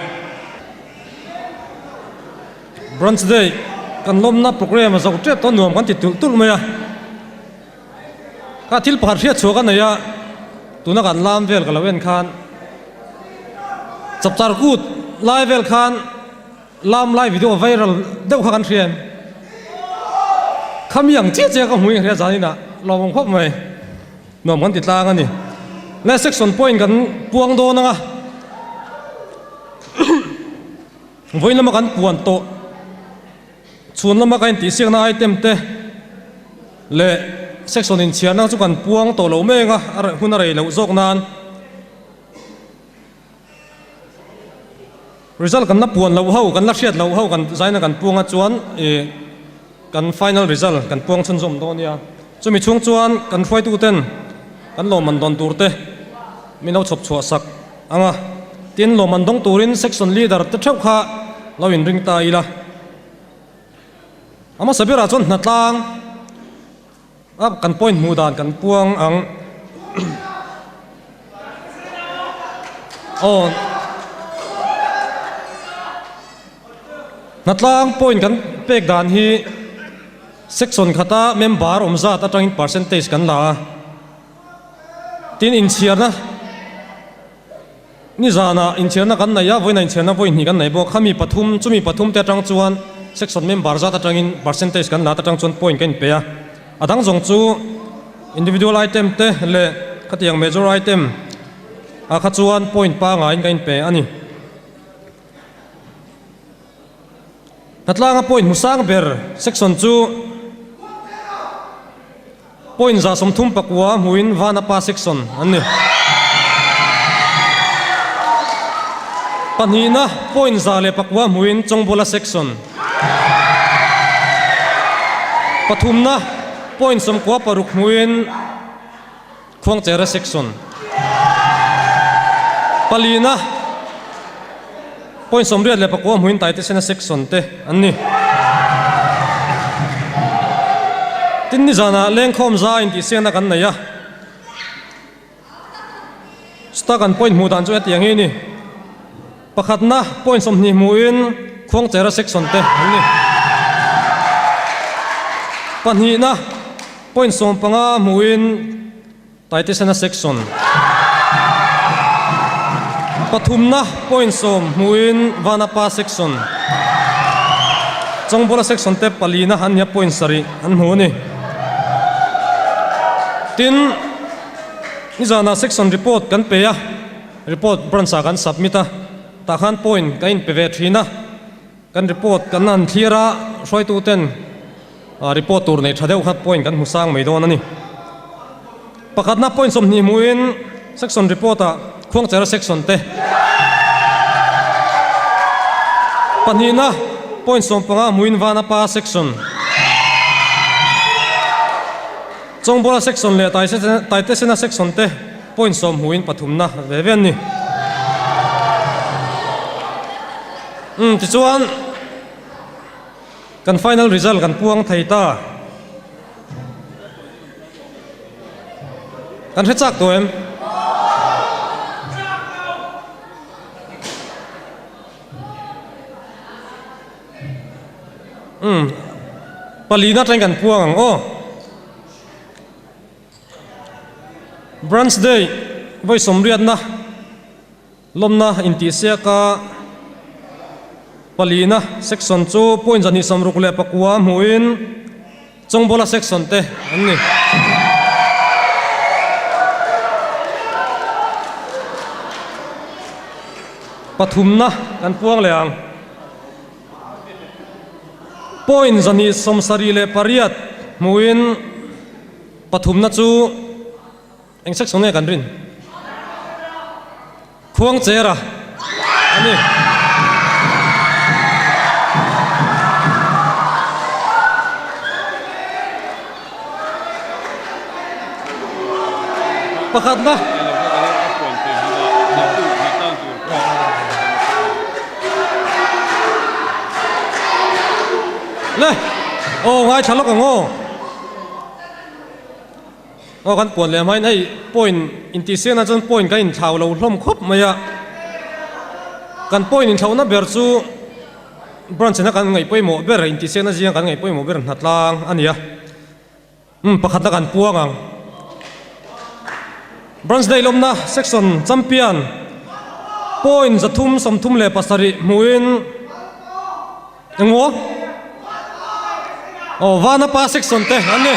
Branch Day kan lawmna program a zo tep tawh nuam kan ti tulh tulh mai a. Ka thil pakhat hriat chhuah ka nei a, tuna kan lam vel ka lo en khan chapchar kut lai vel khan lam lai video viral deuh kha kan hria em? Khami ang chiah chiah ka hmu in hria zan inah lawmawm khawp mai, nuam kan ti tlang a ni. Le section point kan puang dawn ang a, vawiin lama kan puan tawh. Chhun lama ka intihsiakna item te leh section inchhiarna chu kan puang tawh lo mek a, a hun a rei loh zawk nan result kan la puan loh ho, kan la hriat loh ho kan zaina kan puang a chuan ih kan final result kan puang chhunzawm dawn nia. Chumi chhung chuan kan hruaitu ten kan lawmman dawn tur te min lo chhawp chhuah sak ang a, tin lawmman dawng turin section leader te theuh kha lo inring ta ila. A hmasa berah chuan hnatlang a kan point hmuh dan kan puang ang. Aw hnatlang point kan pek dan hi section khata member awm zat atangin percentage kan la a, tin inchhiarna Nizanah inchhiarna kan nei a, vawiinah inchhiarna vawi hnih kan nei bawk. Khami pathum, chumi pathum te atang chuan section member zat atangin percentage kan lat atang chuan point ka inpe a. A dang zawng chu individual item te leh khatiang major item ah kha chuan point pangaiin ka inpe a ni. Hnatlanga point hmusang ber section chu Point 39 hmuin Vanapa section an ni. Pahnihna point 104 hmuin Chawngbuala section. Pathumna point 96 hmuin Khuangchera section. Palina point 89 hmuin Taitesena section te an ni. Tin nizanah lengkhawm za intihsiakna kan nei a, chuta kan point hmuh dan chu hetiang hi a ni. Pakhatna point 20 hmuhin Khuangchera section te an ni. Pahnihna point 15 hmuhin Taitesena section. Pathumna point 10 hmuhin Vanapa section. Chawngbuala section te palina an nia point 7 an hmu a ni. Tin, nizanah section report kan pe a. Report branch ah kan submit a, tah khan point ka inpe ve thin a, kan report kan han thlir a, hruaitu ten report tur nei tha deuh kha point kan hmu sang mai dawn a ni. Pakhatna point 20 hmuhin section report ah Khuangchera section te, pahnihna point 15 hmuhin Vanapa section, Chawngbuala section leh Taitesena section te point 10 hmuhin pathumna ve ve an ni. Umm tichuan kan final result kan puang thei ta. Kan hre chak tawh em? Umm palina atangin kan puang ang aw. Branch Day vawi sawmriatna lawmna intihsiak a palina section chu point 269 hmuhin Chawngbuala section te an ni. Pathumna kan puang leh ang. Point 278 hmuin pathumna chu eng section nge kan rin? Khuangchera a ni. Pakhatna. Le, aw ngaithla lawk ang aw. Aw kan puan leh hmain hei point intihsiakna chuan point kan inthlau lo hlawm khawp mai a. Kan point inthlauhna ber chu branch ina kan ngaih pawimawh ber intihsiakna zinga kan ngaih pawimawh ber hnatlang a ni a. Umm pakhatna kan puang ang. Branch day lawmna section champion point 337 hmuhin engmaw? Aw Vanapa section te an ni.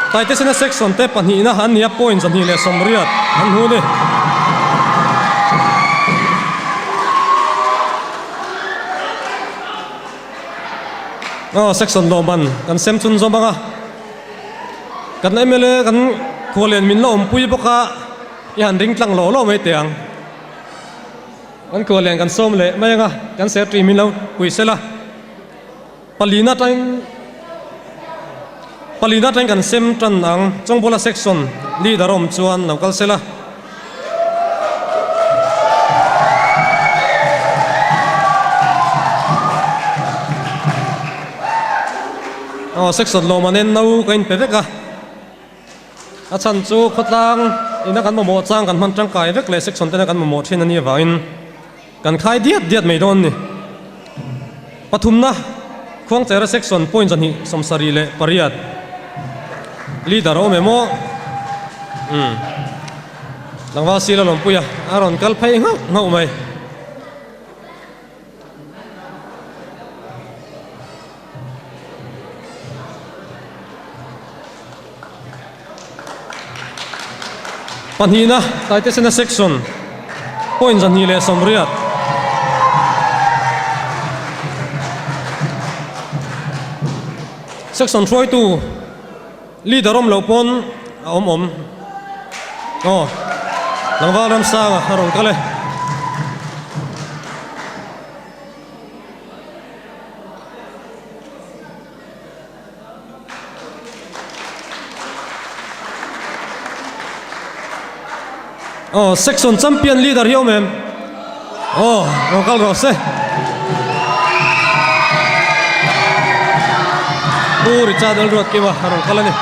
Taitesena section te pahnihna an ni a point 280 an hmu a ni. Aw section lawmman kan sem chun zawm ang a, kan mla kan khualian min la awmpui bawk a, i han ring tlang lawh lawh mai teh ang. Kan khualian kan sawm leh mai ang a, kan secretary min lo pui sela. Palina atangin Palina atangin kan sem tan ang, Chawngbuala section leader awm chuan lo kal sela. Aw section lawm an en no ka inpe vek a, a chhan chu khawtlang ina kan mamawh chang kan hman tangkai vek leh section tena kan mamawh thin a nih avangin Kan khai diat diat mai dawn ni. Pathumna, Khuangchera Section point 278. Leader a awm em aw? Umm. Tlangval Sila Lawmpuia a rawn kal phei nghauh nghauh mai. Pahnihna, Taitesena Section, point 280. Section hruaitu leader awm loh pawn a awm awm. Aw, tlangval Ramsanga a rawn kal e. Aw section champion leader hi awm em? Aw rawn kal rawh se. Pu Richard Lalruatkima a rawn kal a ni.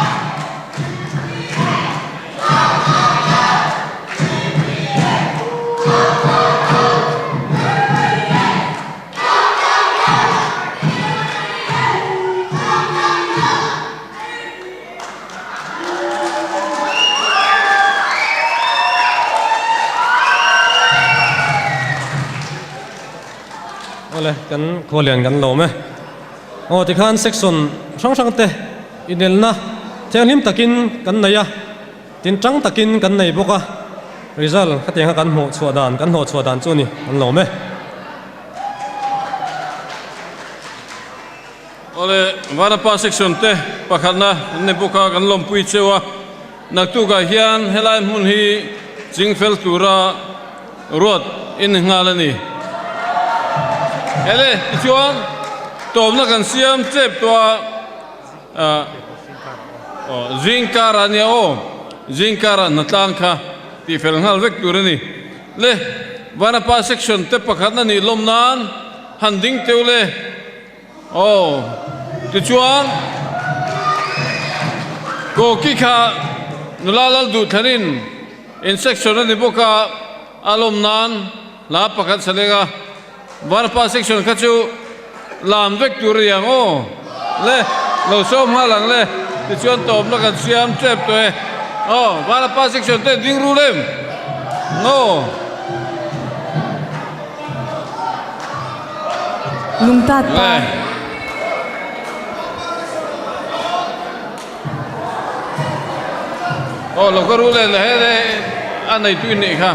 Awle kan khualian kan lawm e. Aw tikhan section hrang hrang te inelna thianghlim takin kan nei a, tin tang takin kan nei bawk a, result khatiang kha kan hmuh chhuah dan kan hlawh chhuah dan chu a ni kan lawm e. Awle, Vanapa section te pakhatna an ni bawk a, kan lawmpui cheu a. Naktukah hian helai hmun hi chingfel tura ruat in ni nghal a ni. Hele, tichuan tawpna kan siam chep tawh a, aw, zingkar a nia aw, zingkar ah hnatlang kha tihfel nghal vek tur a ni. Le, Vanapa section te pakhatna nih lawm nan han ding teuh le. Aw, tichuan Koki kha nula lal duh thlanin in section a ni bawk a, a lawm nan hla pakhat sa leng a, Vanapa section kha chu lam vek tur a ni ang aw, le lo sawm nghal ang le, tichuan tawpna kan siam tep tawh e, aw Vanapa section te ding rul em? Aw. Lungtat pa. Aw lo ka ru le le he le a nei tu in nih kha.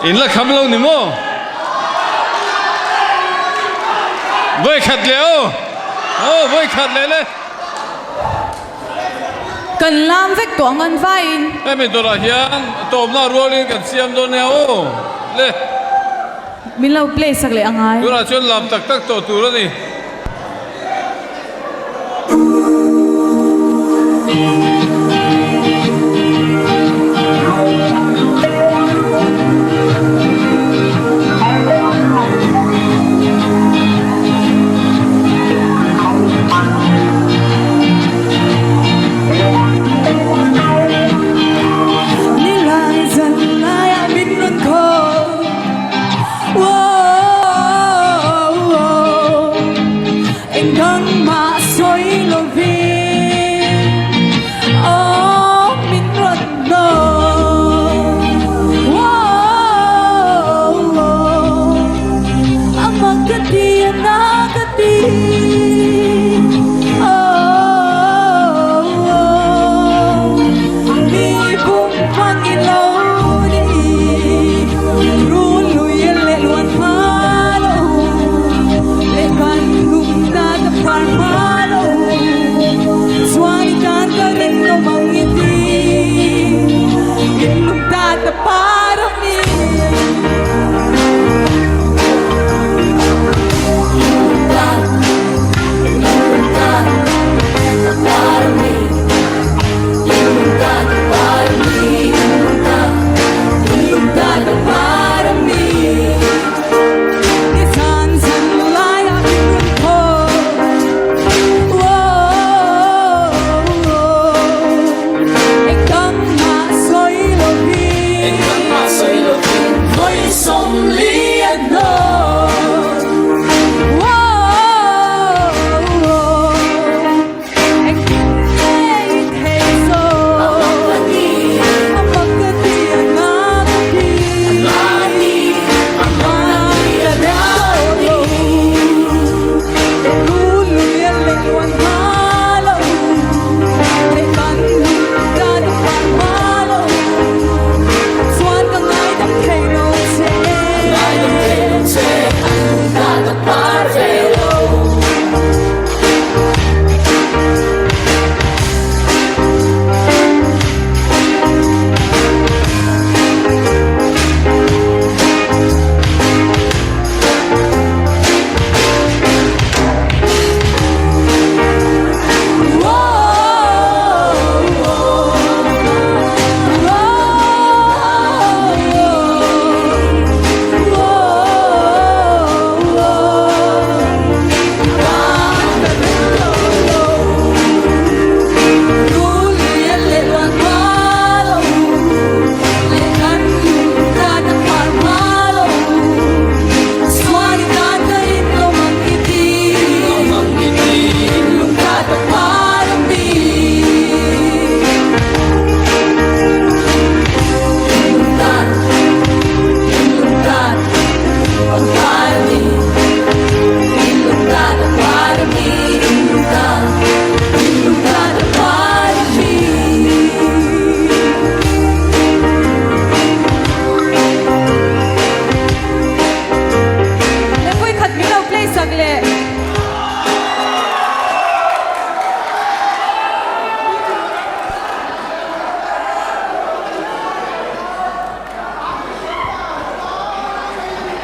In la kham lo ni maw? Vawi khat leh aw! Aw vawi khat leh le! Kan lam vek tawh ang an vaiin. Hemi dawrah hian tawpna rualin kan siam dawn nia aw le. Min lo play sak leh angai. Tunah chuan lam tak tak tawh tur a ni.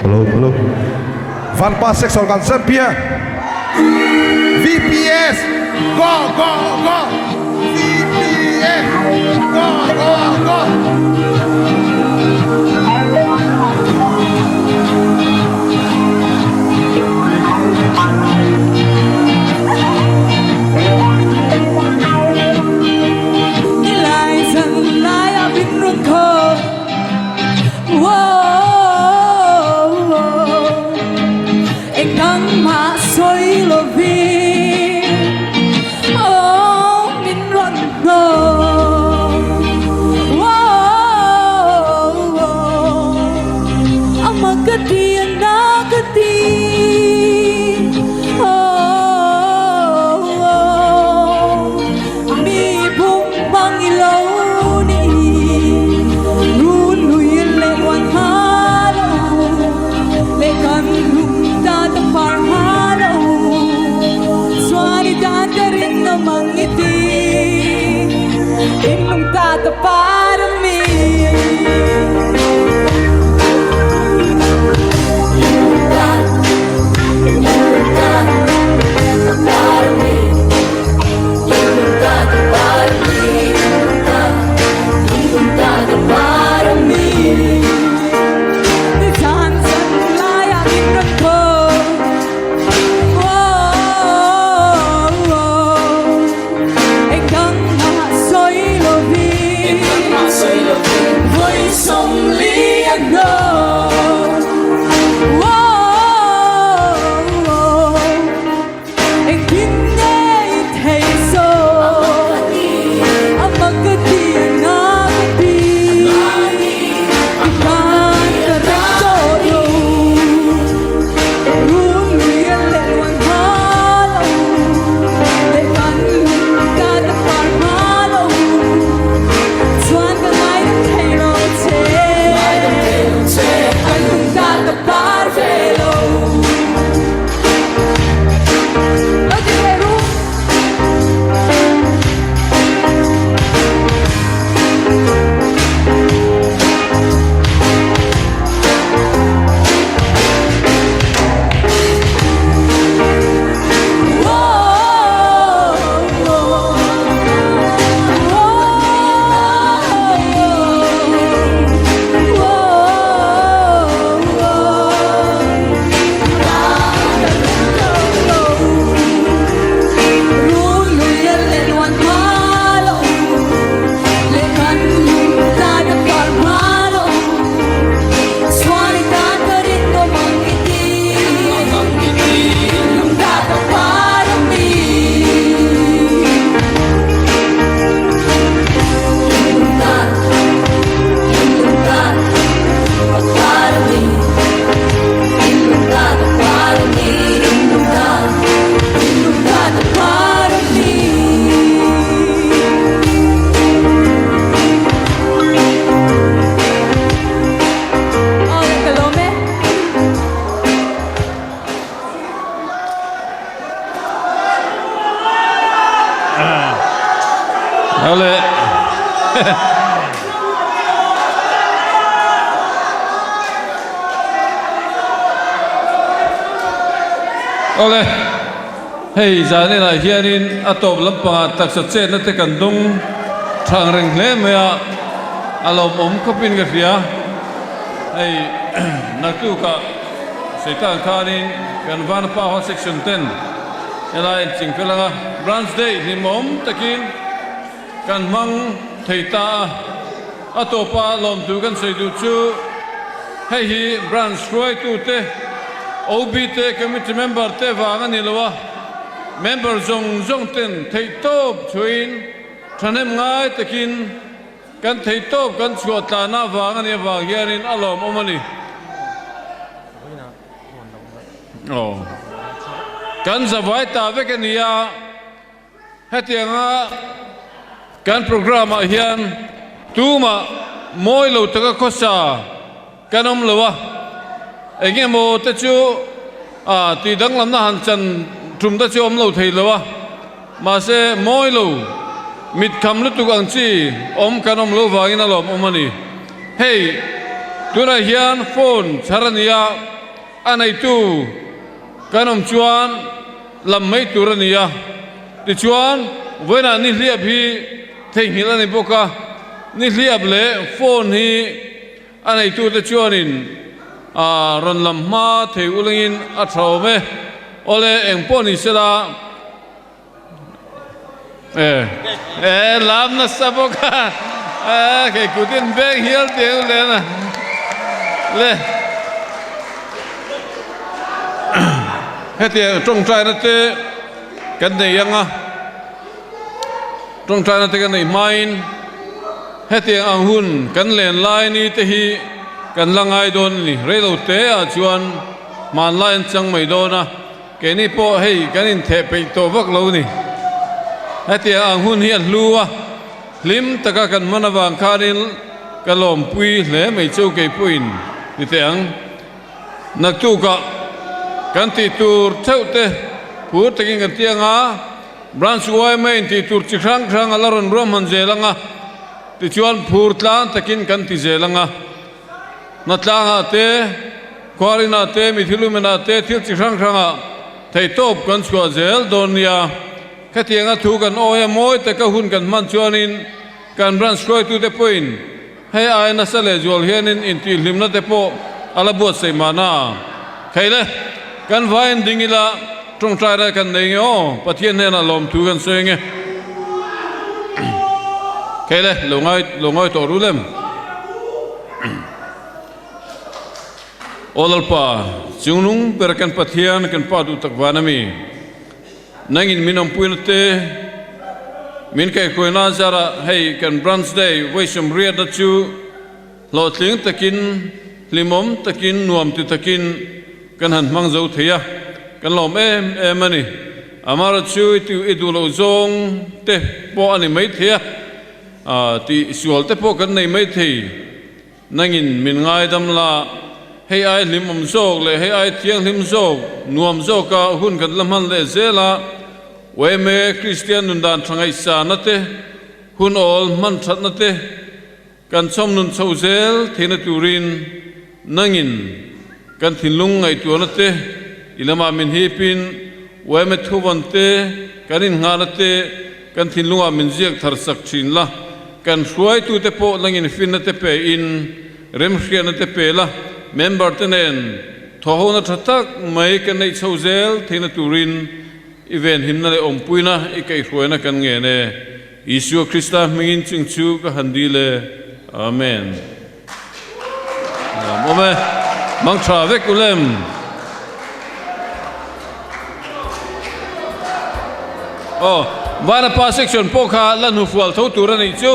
Hello, hello. Vanpa Sex Organ Champion. VPS. Go, go, go. VPS. Go, go, go. Awle. Awle. Hei zaninah hianin a tawp lampangah taksa chetna te kan dawng thang reng hle mai a, a lawmawm khawpin ka hria. Hei naktukah Seitan khanin kan Vanapa Hall Section ten helai an ching fel ang a, Branch Day hlimawm takin kan hmang thei ta a. A tawpa lawmtu kan sawi duh chu hei hi Branch hruaitute, OB te, Committee member te vang a ni lo a, member zawng zawng ten theihtawp chhuahin thahnem ngai takin Kan theihtawp kan chhuah tlana vang a nih avang hianin a lawmawm a ni. Aw. Kan zavai ta vek a ni a, hetianga kan programme ah hian tumah mawi lo taka khawsa kan awm lo a, eng emaw te chu ah tih danglamna han chan tum te chu awm lo thei lo a, mahse mawi lo mit kham lutuk ang chi awm kan awm lo vangin a lawmawm a ni. Hei tunah hian phone chhar a ni a, a neitu kan awm chuan lam mai tur a ni a, tichuan vawiinah nihliap hi theihnghilh a ni bawk a, nihliap leh phone hi A neitute chuanin a rawn lam hma thei ulengin a tha awm e. Awle, eng pawh ni sela e e lam nasa bawk a, e kei kutin beng hial tih ang len a le. Hetiang tawngtaina te kan nei ang a. Tawngtaina te kan neih hmain hetiang ang hun kan len lai ni te hi kan la ngai dawn a ni. Reilo te ah chuan hmanlai an chang mai dawn a, keini pawh hei kan intheh peih tawh vak lo ni. Hetiang ang hun hi a hlu a, hlim taka kan hman avang khanin ka lawmpui hle mai chu keipawhin ni teh ang. Naktukah kan tih tur theuh te phur takin kan ti ang a, Branch yma in tih tur chi hrang hrang a la rawn ruahman zel ang a, tichuan phur tlang takin kan ti zel ang a. Hnatlangah te, khuarinah te, mithilumenah te thil chi hrang hrangah theihtawp kan chhuah zel dawn nia. Khatianga thu kan awi a mawi taka hun kan hman chuanin kan branch hruaitute pawhin hei ai nasa lehzual hianin intihhlimna te pawh a la buatsaih mahna. Thei le, kan vaiin ding ila tawngtai rai kan nei nge aw, Pathian hnenah lawmthu kan sawi nge. Thei le, lo ngai lo ngai tawh ru lem. Aw Lalpa, chungnung ber kan Pathian kan Pa duh tak van ami. Nangin min awmpuina te, min kaihhruaina zarah hei kan Branch Day vawisawm riatna chu hlawhtling takin, hlimawm takin, nuam ti takin kan han hmang zo thei a, kan lawm em em a ni. Amara chu i i duh loh zawng te pawh a ni maithei a, tih sual te pawh kan nei maithei. Nangin min ngaidam la, hei ai hlimawm zawk leh hei ai thianghlim zawk, nuam zawka hun kan la hman leh zel a, yma Kristian nun dan tha ngaihsana te, hun awl hman thatna te kan chhawm nun chho zel theihna turin nangin kan thinlung ngaihtuahna te i lamah min hipin yma thuvawn te kan innghahna te kan thinlungah min ziak thar sak thin la. Kan hruaitute pawh langin finna te pe in remhriatna te pe la, member te nen thawhona tha tak mai kan neih chho zel theihna turin i venhimna leh awmpuina i kaihhruaina kan ngen e. Isua Krista hmingin chung chu ka han dil e. Amen. Lawm awm e. Mang tha vek u lem. Aw, Vanapa section pawh kha la hnufual tho tur a nih chu.